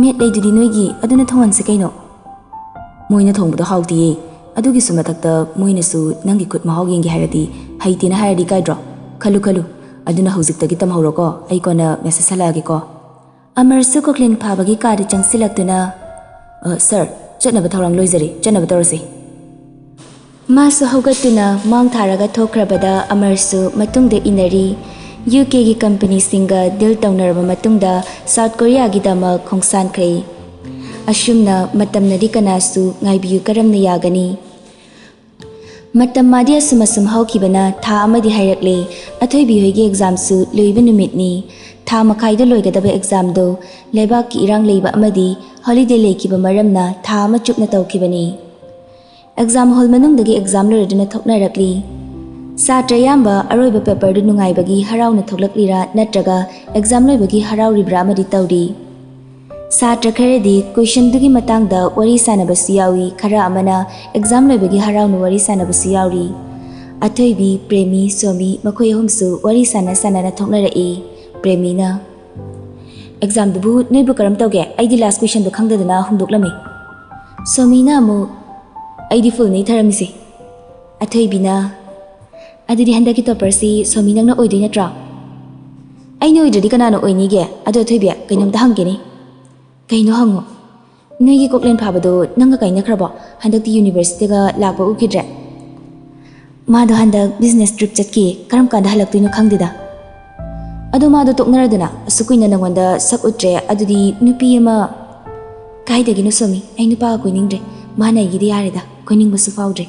"ꯃꯦꯠ ꯂꯩꯗꯨꯗꯤ ꯅꯣꯏꯒꯤ, ꯑꯗꯨꯅ ꯊꯣꯡꯍꯟꯁꯤ ꯀꯩꯅꯣ꯫" "ꯃꯣꯏꯅ ꯊꯣꯡꯕꯗꯣ ꯍꯥꯎꯇꯤꯌꯦ, ꯑꯗꯨꯒꯤꯁꯨ ꯃꯊꯛꯇ ꯃꯣꯏꯅꯁꯨ ꯅꯪꯒꯤ ꯈꯨꯠ ꯃꯍꯥꯎ ꯌꯦꯡꯒꯦ ꯍꯥꯏꯔꯗꯤ ꯍꯩꯇꯦꯅ ꯍꯥꯏꯔꯗꯤ ꯀꯥꯏꯗ꯭ꯔꯣ? ꯈꯜꯂꯨ ꯈꯜꯂꯨ, ꯑꯗꯨꯅ ꯍꯧꯖꯤꯛꯇꯒꯤ ꯇꯝꯍꯧꯔꯣꯀꯣ, ꯑꯩ ꯀꯣꯟꯅ ꯃꯦꯁꯦꯖ ꯍꯜꯂꯛꯑꯒꯦꯀꯣ꯫" ꯑꯃꯔꯁꯨ ꯀꯣꯛꯂꯦꯟ ꯐꯥꯕꯒꯤ ꯀꯥꯗ ꯆꯪꯁꯤꯜꯂꯛꯇꯨꯅ, "ꯑ, ꯁꯥꯔ, ꯆꯠꯅꯕ ꯊꯧꯔꯥꯡ ꯂꯣꯏꯖꯔꯦ, ꯆꯠꯅꯕ ꯇꯧꯔꯁꯤ꯫" ꯃꯥꯁꯨ ꯍꯧꯒꯠꯇꯨꯅ ꯃꯥꯡ ꯊꯥꯔꯒ ꯊꯣꯛꯈ꯭ꯔꯕꯗ ꯑꯃꯔꯁꯨ ꯃꯇꯨꯡꯗ ꯏꯟꯅꯔꯤ꯫ ꯌꯨ ꯀꯦꯒꯤ ꯀꯝꯄꯅꯤꯁꯤꯡꯒ ꯗꯤꯜ ꯇꯧꯅꯔꯕ ꯃꯇꯨꯡꯗ ꯁꯥꯎꯠ ꯀꯣꯔꯤꯌꯥꯒꯤꯗꯃꯛ ꯈꯣꯡꯁꯥꯟꯈ꯭ꯔꯦ꯫ ꯑꯁꯨꯝꯅ ꯃꯇꯝꯅꯗꯤ ꯀꯅꯥꯁꯨ ꯉꯥꯏꯕꯤꯌꯨ ꯀꯔꯝꯅ ꯌꯥꯒꯅꯤ? ꯃꯇꯝ ꯃꯥꯗꯤ ꯑꯁꯨꯝ ꯑꯁꯨꯝ ꯍꯧꯈꯤꯕꯅ ꯊꯥ ꯑꯃꯗꯤ ꯍꯥꯏꯔꯛꯂꯦ꯫ ꯑꯊꯣꯏꯕꯤ ꯍꯣꯏꯒꯤ ꯑꯦꯛꯖꯥꯝꯁꯨ ꯂꯣꯏꯕ ꯅꯨꯃꯤꯠꯅꯤ꯫ ꯊꯥ ꯃꯈꯥꯏꯗ ꯂꯣꯏꯒꯗꯕ ꯑꯦꯛꯖꯥꯝꯗꯣ ꯂꯩꯕꯥꯛꯀꯤ ꯏꯔꯥꯡ ꯂꯩꯕ ꯑꯃꯗꯤ ꯍꯣꯂꯤꯗꯦ ꯂꯩꯈꯤꯕ ꯃꯔꯝꯅ ꯊꯥ ꯑꯃ ꯆꯨꯞꯅ ꯇꯧꯈꯤꯕꯅꯤ꯫ ꯑꯦꯛꯖꯥꯝ ꯍꯣꯜ ꯃꯅꯨꯡꯗꯒꯤ ꯑꯦꯛꯖꯥꯝ ꯂꯣꯏꯔꯗꯨꯅ ꯊꯣꯛꯅꯔꯛꯂꯤ꯫ ꯁꯥꯇ꯭ꯔ ꯑꯌꯥꯝꯕ ꯑꯔꯣꯏꯕ ꯄꯦꯄꯔꯗꯨ ꯅꯨꯡꯉꯥꯏꯕꯒꯤ ꯍꯔꯥꯎꯅ ꯊꯣꯛꯂꯛꯂꯤꯔꯥ ꯅꯠꯇ꯭ꯔꯒ ꯑꯦꯛꯖꯥꯝ ꯂꯣꯏꯕꯒꯤ ꯍꯔꯥꯎꯔꯤꯕ꯭ꯔꯥ ꯑꯃꯗꯤ ꯇꯧꯔꯤ꯫ ꯁꯥꯇ꯭ꯔ ꯈꯔꯗꯤ ꯀꯣꯏꯁꯟꯗꯨꯒꯤ ꯃꯇꯥꯡꯗ ꯋꯥꯔꯤ ꯁꯥꯟꯅꯕꯁꯨ ꯌꯥꯎꯏ, ꯈꯔ ꯑꯃꯅ ꯑꯦꯛꯖꯥꯝ ꯂꯣꯏꯕꯒꯤ ꯍꯔꯥꯎꯅ ꯋꯥꯔꯤ ꯁꯥꯟꯅꯕꯁꯨ ꯌꯥꯎꯔꯤ꯫ ꯑꯊꯣꯏꯕꯤ, ꯄ꯭ꯔꯦꯃꯤ, ꯁꯣꯃꯤ ꯃꯈꯣꯏ ꯑꯍꯨꯝꯁꯨ ꯋꯥꯔꯤ ꯁꯥꯟꯅ ꯁꯥꯟꯅꯅ ꯊꯣꯛꯅꯔꯛꯏ꯫ ꯄ꯭ꯔꯦꯃꯤꯅ, "ꯑꯦꯛꯖꯥꯝꯗꯨꯕꯨ ꯅꯣꯏꯕꯨ ꯀꯔꯝ ꯇꯧꯒꯦ? ꯑꯩꯗꯤ ꯂꯥꯁ ꯀꯣꯏꯁꯟꯗꯣ ꯈꯪꯗꯗꯅ ꯍꯨꯟꯗꯣꯛꯂꯝꯃꯤ꯫" ꯁꯣꯃꯤꯅ ꯑꯃꯨꯛ, "ꯑꯩꯗꯤ ꯐꯨꯜꯅꯤ ꯊꯥꯔꯝꯃꯤꯁꯦ꯫" ꯑꯊꯣꯏꯕꯤꯅ, "ꯑꯗꯨꯗꯤ ꯍꯟꯗꯛꯀꯤ ꯇꯣꯄꯔꯁꯤ ꯁꯣꯃꯤ ꯅꯪꯅ ꯑꯣꯏꯗꯣꯏ ꯅꯠꯇ꯭ꯔꯣ?" "ꯑꯩꯅ ꯑꯣꯏꯗ꯭ꯔꯗꯤ ꯀꯅꯥꯅ ꯑꯣꯏꯅꯤꯒꯦ? ꯑꯗꯣ ꯑꯊꯣꯏꯕꯤ, ꯀꯩꯅꯣꯝꯇ ꯍꯪꯒꯦꯅꯦ꯫" "ꯀꯩꯅꯣ ꯍꯪꯉꯣ꯫" "ꯅꯣꯏꯒꯤ ꯀꯣꯛꯂꯦꯟ ꯐꯥꯕꯗꯣ ꯅꯪꯒ ꯀꯥꯏꯅꯈ꯭ꯔꯕꯣ? ꯍꯟꯗꯛꯇꯤ ꯌꯨꯅꯤꯚꯔꯁꯤꯇꯤꯒ ꯂꯥꯛꯄ ꯎꯈꯤꯗ꯭ꯔꯦ꯫" "ꯃꯥꯗꯣ ꯍꯟꯗꯛ ꯕꯤꯖꯤꯅꯦꯁ ꯇ꯭ꯔꯤꯞ ꯆꯠꯈꯤ, ꯀꯔꯝ ꯀꯥꯟꯗ ꯍꯜꯂꯛꯇꯣꯏꯅꯣ ꯈꯪꯗꯦꯗ꯫" "ꯑꯗꯣ ꯃꯥꯗꯣ ꯇꯣꯛꯅꯔꯗꯅ, ꯑꯁꯨꯛ ꯀꯨꯏꯅ ꯅꯪꯉꯣꯟꯗ ꯁꯛ ꯎꯠꯇ꯭ꯔꯦ, ꯑꯗꯨꯗꯤ ꯅꯨꯄꯤ ꯑꯃ..." "ꯀꯥꯏꯗꯒꯤꯅꯣ ꯁꯣꯃꯤ, ꯑꯩ ꯅꯨꯄꯥꯒ ꯀꯣꯏꯅꯤꯡꯗ꯭ꯔꯦ, ꯃꯥꯅ ꯑꯩꯒꯤꯗꯤ ꯌꯥꯔꯦꯗ, ꯀꯣꯏꯅꯤꯡꯕꯁꯨ ꯐꯥꯎꯗ꯭ꯔꯦ꯫"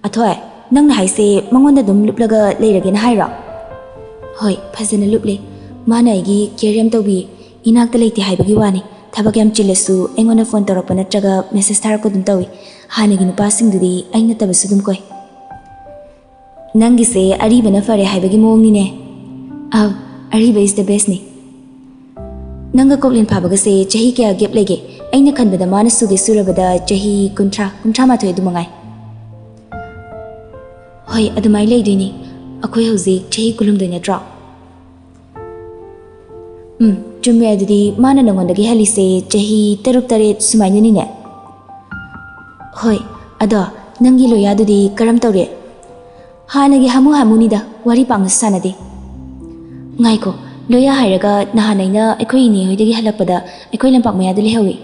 "ꯑꯊꯣꯏ, ꯅꯪꯅ ꯍꯥꯏꯁꯦ ꯃꯉꯣꯟꯗ ꯑꯗꯨꯝ ꯂꯨꯞꯂꯒ ꯂꯩꯔꯒꯦꯅ ꯍꯥꯏꯔꯣ?" "ꯍꯣꯏ, ꯐꯖꯅ ꯂꯨꯞꯂꯦ꯫ ꯃꯥꯅ ꯑꯩꯒꯤ ꯀꯦꯌꯔ ꯌꯥꯝ ꯇꯧꯕꯤ, ꯏꯅꯥꯛꯇ ꯂꯩꯇꯦ ꯍꯥꯏꯕꯒꯤ ꯋꯥꯅꯤ꯫ ꯊꯕꯛ ꯌꯥꯝ ꯆꯤꯜꯂꯁꯨ ꯑꯩꯉꯣꯟꯗ ꯐꯣꯟ ꯇꯧꯔꯛꯄ ꯅꯠꯇ꯭ꯔꯒ ꯃꯦꯁꯦꯖ ꯊꯥꯔꯛꯄ ꯑꯗꯨꯝ ꯇꯧꯏ꯫ ꯍꯥꯟꯅꯒꯤ ꯅꯨꯄꯥꯁꯤꯡꯗꯨꯗꯤ ꯑꯩ ꯅꯠꯇꯕꯁꯨ ꯑꯗꯨꯝ ꯀꯣꯏ꯫" "ꯅꯪꯒꯤꯁꯦ ꯑꯔꯤꯕꯅ ꯐꯔꯦ ꯍꯥꯏꯕꯒꯤ ꯃꯑꯣꯡꯅꯤꯅꯦ꯫" "ꯑꯧ, ꯑꯔꯤꯕ is the bestꯅꯤ꯫" "ꯅꯪꯒ ꯀꯣꯛꯂꯦꯟ ꯐꯥꯕꯒꯁꯦ ꯆꯍꯤ ꯀꯌꯥ ꯒꯦꯞ ꯂꯩꯒꯦ? ꯑꯩꯅ ꯈꯟꯕꯗ ꯃꯥꯅ ꯁꯨꯒꯦ ꯁꯨꯔꯕꯗ ꯆꯍꯤ ꯀꯨꯟꯊ꯭ꯔꯥ, ꯀꯨꯟꯊ꯭ꯔꯥ ꯃꯥꯊꯣꯏ ꯑꯗꯨ ꯃꯉꯥꯏ꯫" "ꯍꯣꯏ, ꯑꯗꯨꯃꯥꯏꯅ ꯂꯩꯗꯣꯏꯅꯤ꯫ ꯑꯩꯈꯣꯏ ꯍꯧꯖꯤꯛ ꯆꯍꯤ ꯀꯨꯟꯍꯨꯝꯗꯣꯏ ꯅꯠꯇ꯭ꯔꯣ?" "ꯎꯝ, ꯆꯨꯝꯃꯦ꯫ ꯑꯗꯨꯗꯤ ꯃꯥꯅ ꯅꯪꯉꯣꯟꯗꯒꯤ ꯍꯜꯂꯤꯁꯦ ꯆꯍꯤ ꯇꯔꯨꯛ ꯇꯔꯦꯠ ꯁꯨꯃꯥꯏꯅꯅꯤꯅꯦ?" "ꯍꯣꯏ꯫ ꯑꯗꯣ ꯅꯪꯒꯤ ꯂꯣꯌꯥꯗꯨꯗꯤ ꯀꯔꯝ ꯇꯧꯔꯤ?" "ꯍꯥꯟꯅꯒꯤ ꯍꯥꯃꯨ ꯍꯥꯃꯨꯅꯤꯗ, ꯋꯥꯔꯤ ꯄꯥꯛꯅꯁꯨ ꯁꯥꯟꯅꯗꯦ꯫" "ꯉꯥꯏꯈꯣ, ꯂꯣꯌꯥ ꯍꯥꯏꯔꯒ ꯅꯍꯥꯟ ꯑꯩꯅ ꯑꯩꯈꯣꯏ ꯏꯅꯦ ꯍꯣꯏꯗꯒꯤ ꯍꯜꯂꯛꯄꯗ ꯑꯩꯈꯣꯏ ꯂꯝꯄꯥꯛ ꯃꯌꯥꯗ ꯂꯩꯍꯧꯏ꯫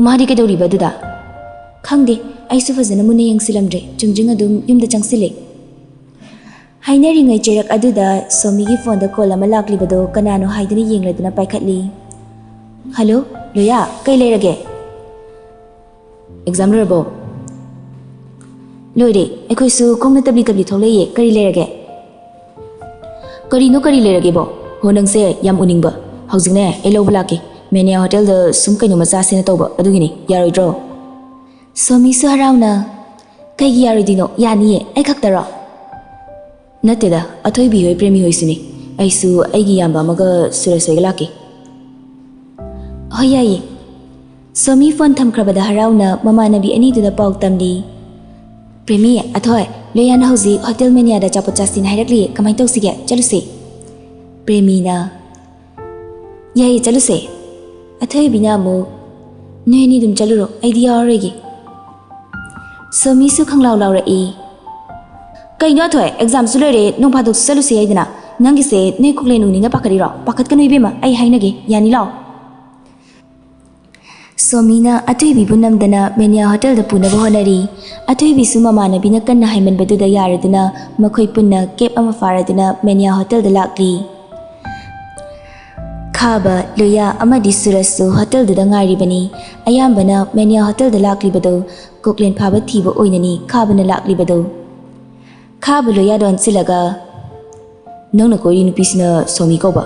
ꯃꯥꯗꯤ ꯀꯩꯗꯧꯔꯤꯕ ꯑꯗꯨꯗ?" "ꯈꯪꯗꯦ, ꯑꯩꯁꯨ ꯐꯖꯅ ꯃꯨꯟꯅ ꯌꯦꯡꯁꯤꯜꯂꯝꯗ꯭ꯔꯦ, ꯆꯨꯝꯗ꯭ꯔꯤꯡ ꯑꯗꯨꯝ ꯌꯨꯝꯗ ꯆꯪꯁꯤꯜꯂꯦ꯫" ꯍꯥꯏꯅꯔꯤꯉꯩ ꯆꯩꯔꯛ ꯑꯗꯨꯗ ꯁꯣꯃꯤꯒꯤ ꯐꯣꯟꯗ ꯀꯣꯜ ꯑꯃ ꯂꯥꯛꯂꯤꯕꯗꯣ ꯀꯅꯥꯅꯣ ꯍꯥꯏꯗꯨꯅ ꯌꯦꯡꯂꯗꯨꯅ ꯄꯥꯏꯈꯠꯂꯤ꯫ "ꯍꯜꯂꯣ, ꯂꯣꯌꯥ, ꯀꯩ ꯂꯩꯔꯒꯦ?" "ꯑꯦꯛꯖꯥꯝ ꯂꯣꯏꯔꯕꯣ?" "ꯂꯣꯏꯔꯦ, ꯑꯩꯈꯣꯏꯁꯨ ꯈꯣꯡꯅ ꯇꯞꯂꯤ ꯇꯞꯂꯤ ꯊꯣꯛꯂꯛꯏꯌꯦ, ꯀꯔꯤ ꯂꯩꯔꯒꯦ?" "ꯀꯔꯤꯅꯣ ꯀꯔꯤ ꯂꯩꯔꯒꯦꯕꯣ? ꯍꯣ, ꯅꯪꯁꯦ ꯌꯥꯝ ꯎꯅꯤꯡꯕ꯫ ꯍꯧꯖꯤꯛꯅꯦ, ꯑꯩ ꯂꯧꯕ ꯂꯥꯛꯀꯦ꯫ ꯃꯦꯅꯤꯌꯥ ꯍꯣꯇꯦꯜꯗ ꯁꯨꯝ ꯀꯩꯅꯣꯝꯃ ꯆꯥꯁꯦꯅ ꯇꯧꯕ, ꯑꯗꯨꯒꯤꯅꯤ꯫ ꯌꯥꯔꯣꯏꯗ꯭ꯔꯣ?" ꯁꯣꯃꯤꯁꯨ ꯍꯔꯥꯎꯅ, "ꯀꯩꯒꯤ ꯌꯥꯔꯣꯏꯗꯣꯏꯅꯣ? ꯌꯥꯅꯤꯌꯦ, ꯑꯩ ꯈꯛꯇꯔꯣ?" ꯅꯠꯇꯦꯗ, ꯑꯊꯣꯏꯕꯤ ꯍꯣꯏ ꯄ꯭ꯔꯦꯃꯤ ꯍꯣꯏꯁꯨꯅꯤ꯫ ꯑꯩꯁꯨ ꯑꯩꯒꯤ ꯏꯌꯥꯝꯕ ꯑꯃꯒ ꯁꯨꯔꯖ ꯍꯣꯏꯒ ꯂꯥꯛꯀꯦ꯫ ꯍꯣꯏ, ꯌꯥꯏꯌꯦ꯫ ꯁꯣꯃꯤ ꯐꯣꯟ ꯊꯝꯈ꯭ꯔꯕꯗ ꯍꯔꯥꯎꯅ ꯃꯃꯥꯟꯅꯕꯤ ꯑꯅꯤꯗꯨꯗ ꯄꯥꯎ ꯇꯝꯂꯤ꯫ "ꯄ꯭ꯔꯦꯃꯤ, ꯑꯊꯣꯏ, ꯂꯣꯌꯥꯅ ꯍꯧꯖꯤꯛ ꯍꯣꯇꯦꯜ ꯃꯦꯅꯤꯌꯥꯗ ꯑꯆꯥꯄꯣꯠ ꯆꯥꯁꯤꯅ ꯍꯥꯏꯔꯛꯂꯤ, ꯀꯃꯥꯏꯅ ꯇꯧꯁꯤꯒꯦ? ꯆꯠꯂꯨꯁꯦ?" ꯄ꯭ꯔꯦꯃꯤꯅ, "ꯌꯥꯏꯌꯦ, ꯆꯠꯂꯨꯁꯦ꯫" ꯑꯊꯣꯏꯕꯤꯅ ꯑꯃꯨꯛ, "ꯅꯣꯏ ꯑꯅꯤ ꯑꯗꯨꯝ ꯆꯠꯂꯨꯔꯣ, ꯑꯩꯗꯤ ꯌꯥꯎꯔꯔꯣꯏꯒꯦ꯫" ꯁꯣꯃꯤꯁꯨ ꯈꯪꯂꯥꯎ ꯂꯥꯎꯔꯛꯏ꯫ "ꯀꯩꯅꯣ ꯑꯊꯣꯏ, ꯑꯦꯛꯖꯥꯝꯁꯨ ꯂꯣꯏꯔꯦ, ꯅꯣꯡ ꯐꯥꯗꯣꯛꯁꯨ ꯆꯠꯂꯨꯁꯦ ꯍꯥꯏꯗꯅ꯫ ꯅꯪꯒꯤꯁꯦ ꯅꯣꯏ ꯈꯨꯛꯂꯦꯟ ꯎꯅꯤꯅ ꯄꯥꯈꯠꯂꯤꯔꯣ? ꯄꯥꯈꯠꯀꯅꯨ ꯏꯕꯦꯝꯃ, ꯑꯩ ꯍꯥꯏꯅꯒꯦ, ꯌꯥꯅꯤ, ꯂꯥꯛꯑꯣ꯫" ꯁꯣꯃꯤꯅ ꯑꯊꯣꯏꯕꯤꯕꯨ ꯅꯝꯗꯅ ꯃꯦꯅꯤꯌꯥ ꯍꯣꯇꯦꯜꯗ ꯄꯨꯅꯕ ꯍꯣꯠꯅꯔꯤ꯫ ꯑꯊꯣꯏꯕꯤꯁꯨ ꯃꯃꯥꯟꯅꯕꯤꯅ ꯀꯟꯅ ꯍꯥꯏꯃꯟꯕꯗꯨꯗ ꯌꯥꯔꯗꯨꯅ ꯃꯈꯣꯏ ꯄꯨꯟꯅ ꯀꯦꯕ ꯑꯃ ꯐꯥꯔꯗꯨꯅ ꯃꯦꯅꯤꯌꯥ ꯍꯣꯇꯦꯜꯗ ꯂꯥꯛꯂꯤ꯫ ꯈꯥꯕ, ꯂꯣꯌꯥ ꯑꯃꯗꯤ ꯁꯨꯔꯖꯁꯨ ꯍꯣꯇꯦꯜꯗꯨꯗ ꯉꯥꯏꯔꯤꯕꯅꯤ꯫ ꯑꯌꯥꯝꯕꯅ ꯃꯦꯅꯤꯌꯥ ꯍꯣꯇꯦꯜꯗ ꯂꯥꯛꯂꯤꯕꯗꯨ ꯀꯨꯛꯂꯦꯟ ꯐꯥꯕ ꯊꯤꯕ ꯑꯣꯏꯅꯅꯤ ꯈꯥꯕꯅ ꯂꯥꯛꯂꯤꯕꯗꯨ꯫ ꯈꯥꯕ ꯂꯣꯌꯥꯗ ꯑꯣꯟꯁꯤꯜꯂꯒ, "ꯅꯪꯅ ꯀꯣꯏꯔꯤ ꯅꯨꯄꯤꯁꯤꯅ ꯁꯣꯃꯤ ꯀꯧꯕ,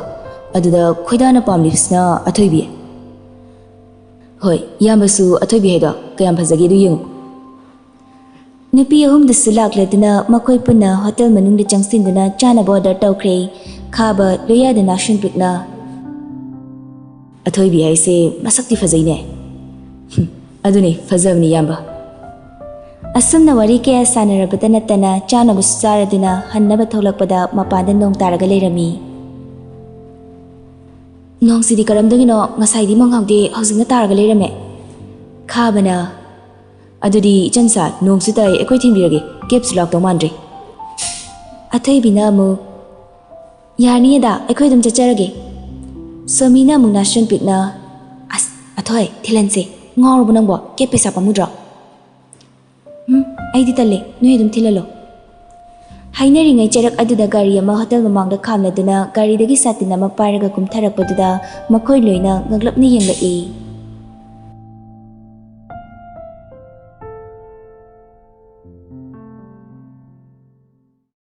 ꯑꯗꯨꯗ ꯈꯣꯏꯗꯥꯅ ꯄꯥꯝꯂꯤꯕꯁꯤꯅ ꯑꯊꯣꯏꯕꯤ꯫ ꯍꯣꯏ, ꯏꯌꯥꯝꯕꯁꯨ ꯑꯊꯣꯏꯕꯤ ꯍꯥꯏꯗꯣ ꯀꯌꯥꯝ ꯐꯖꯒꯦꯗꯨ ꯌꯦꯡꯉꯨ꯫" ꯅꯨꯄꯤ ꯑꯍꯨꯝꯗꯨꯁꯨ ꯂꯥꯛꯂꯗꯨꯅ ꯃꯈꯣꯏ ꯄꯨꯟꯅ ꯍꯣꯇꯦꯜ ꯃꯅꯨꯡꯗ ꯆꯪꯁꯤꯟꯗꯨꯅ ꯆꯥꯅꯕ ꯑꯣꯔꯗꯔ ꯇꯧꯈ꯭ꯔꯦ꯫ ꯈꯥꯕ ꯂꯣꯌꯥꯗ ꯅꯥꯁꯨꯟ ꯄꯤꯛꯅ, "ꯑꯊꯣꯏꯕꯤ ꯍꯥꯏꯁꯦ ꯃꯁꯛꯇꯤ ꯐꯖꯩꯅꯦ꯫" "ꯍꯨꯝ, ꯑꯗꯨꯅꯤ, ꯐꯖꯕꯅꯤ ꯏꯌꯥꯝꯕ꯫" ꯑꯁꯨꯝꯅ ꯋꯥꯔꯤ ꯀꯌꯥ ꯁꯥꯟꯅꯔꯕꯇ ꯅꯠꯇꯅ ꯆꯥꯅꯕꯁꯨ ꯆꯥꯔꯗꯨꯅ ꯍꯟꯅꯕ ꯊꯣꯛꯂꯛꯄꯗ ꯃꯄꯥꯟꯗ ꯅꯣꯡ ꯇꯥꯔꯒ ꯂꯩꯔꯝꯃꯤ꯫ "ꯅꯣꯡꯁꯤꯗꯤ ꯀꯔꯝꯗꯒꯤꯅꯣ ꯉꯁꯥꯏꯗꯤ ꯃꯪꯍꯧꯗꯦ, ꯍꯧꯖꯤꯛꯅ ꯇꯥꯔꯒ ꯂꯩꯔꯝꯃꯦ꯫" ꯈꯥꯕꯅ, "ꯑꯗꯨꯗꯤ ꯏꯆꯟꯁꯥ, ꯅꯣꯡꯁꯨ ꯇꯥꯏ, ꯑꯩꯈꯣꯏ ꯊꯤꯟꯕꯤꯔꯒꯦ, ꯀꯦꯞꯁꯨ ꯂꯥꯛꯇꯧ ꯃꯥꯟꯗ꯭ꯔꯦ꯫" ꯑꯊꯣꯏꯕꯤꯅ ꯑꯃꯨꯛ, "ꯌꯥꯔꯅꯤꯌꯦꯗ, ꯑꯩꯈꯣꯏ ꯑꯗꯨꯝ ꯆꯠꯆꯔꯒꯦ꯫" ꯁꯣꯃꯤꯅ ꯑꯃꯨꯛ ꯅꯥꯁꯨꯟ ꯄꯤꯛꯅ, "ꯑꯁ, ꯑꯊꯣꯏ, ꯊꯤꯜꯍꯟꯁꯦ꯫ ꯉꯥꯎꯔꯕꯣ ꯅꯪꯕꯣ? ꯀꯦꯞ ꯄꯩꯁꯥ ꯄꯥꯝꯃꯨꯗ꯭ꯔꯣ?" "ꯎꯝ, ꯑꯩꯗꯤ ꯇꯜꯂꯦ, ꯅꯣꯏ ꯑꯗꯨꯝ ꯊꯤꯜꯍꯜꯂꯣ꯫" ꯍꯥꯏꯅꯔꯤꯉꯩ ꯆꯔꯛ ꯑꯗꯨꯗ ꯒꯥꯔꯤ ꯑꯃ ꯍꯣꯇꯦꯜ ꯃꯃꯥꯡꯗ ꯈꯥꯝꯂꯗꯨꯅ ꯒꯥꯔꯤꯗꯒꯤ ꯁꯥꯇꯤꯟ ꯑꯃ ꯄꯥꯏꯔꯒ ꯀꯨꯝꯊꯔꯛꯄꯗꯨꯗ ꯃꯈꯣꯏ ꯂꯣꯏꯅ ꯉꯛꯂꯞꯅ ꯌꯦꯡꯂꯛꯏ꯫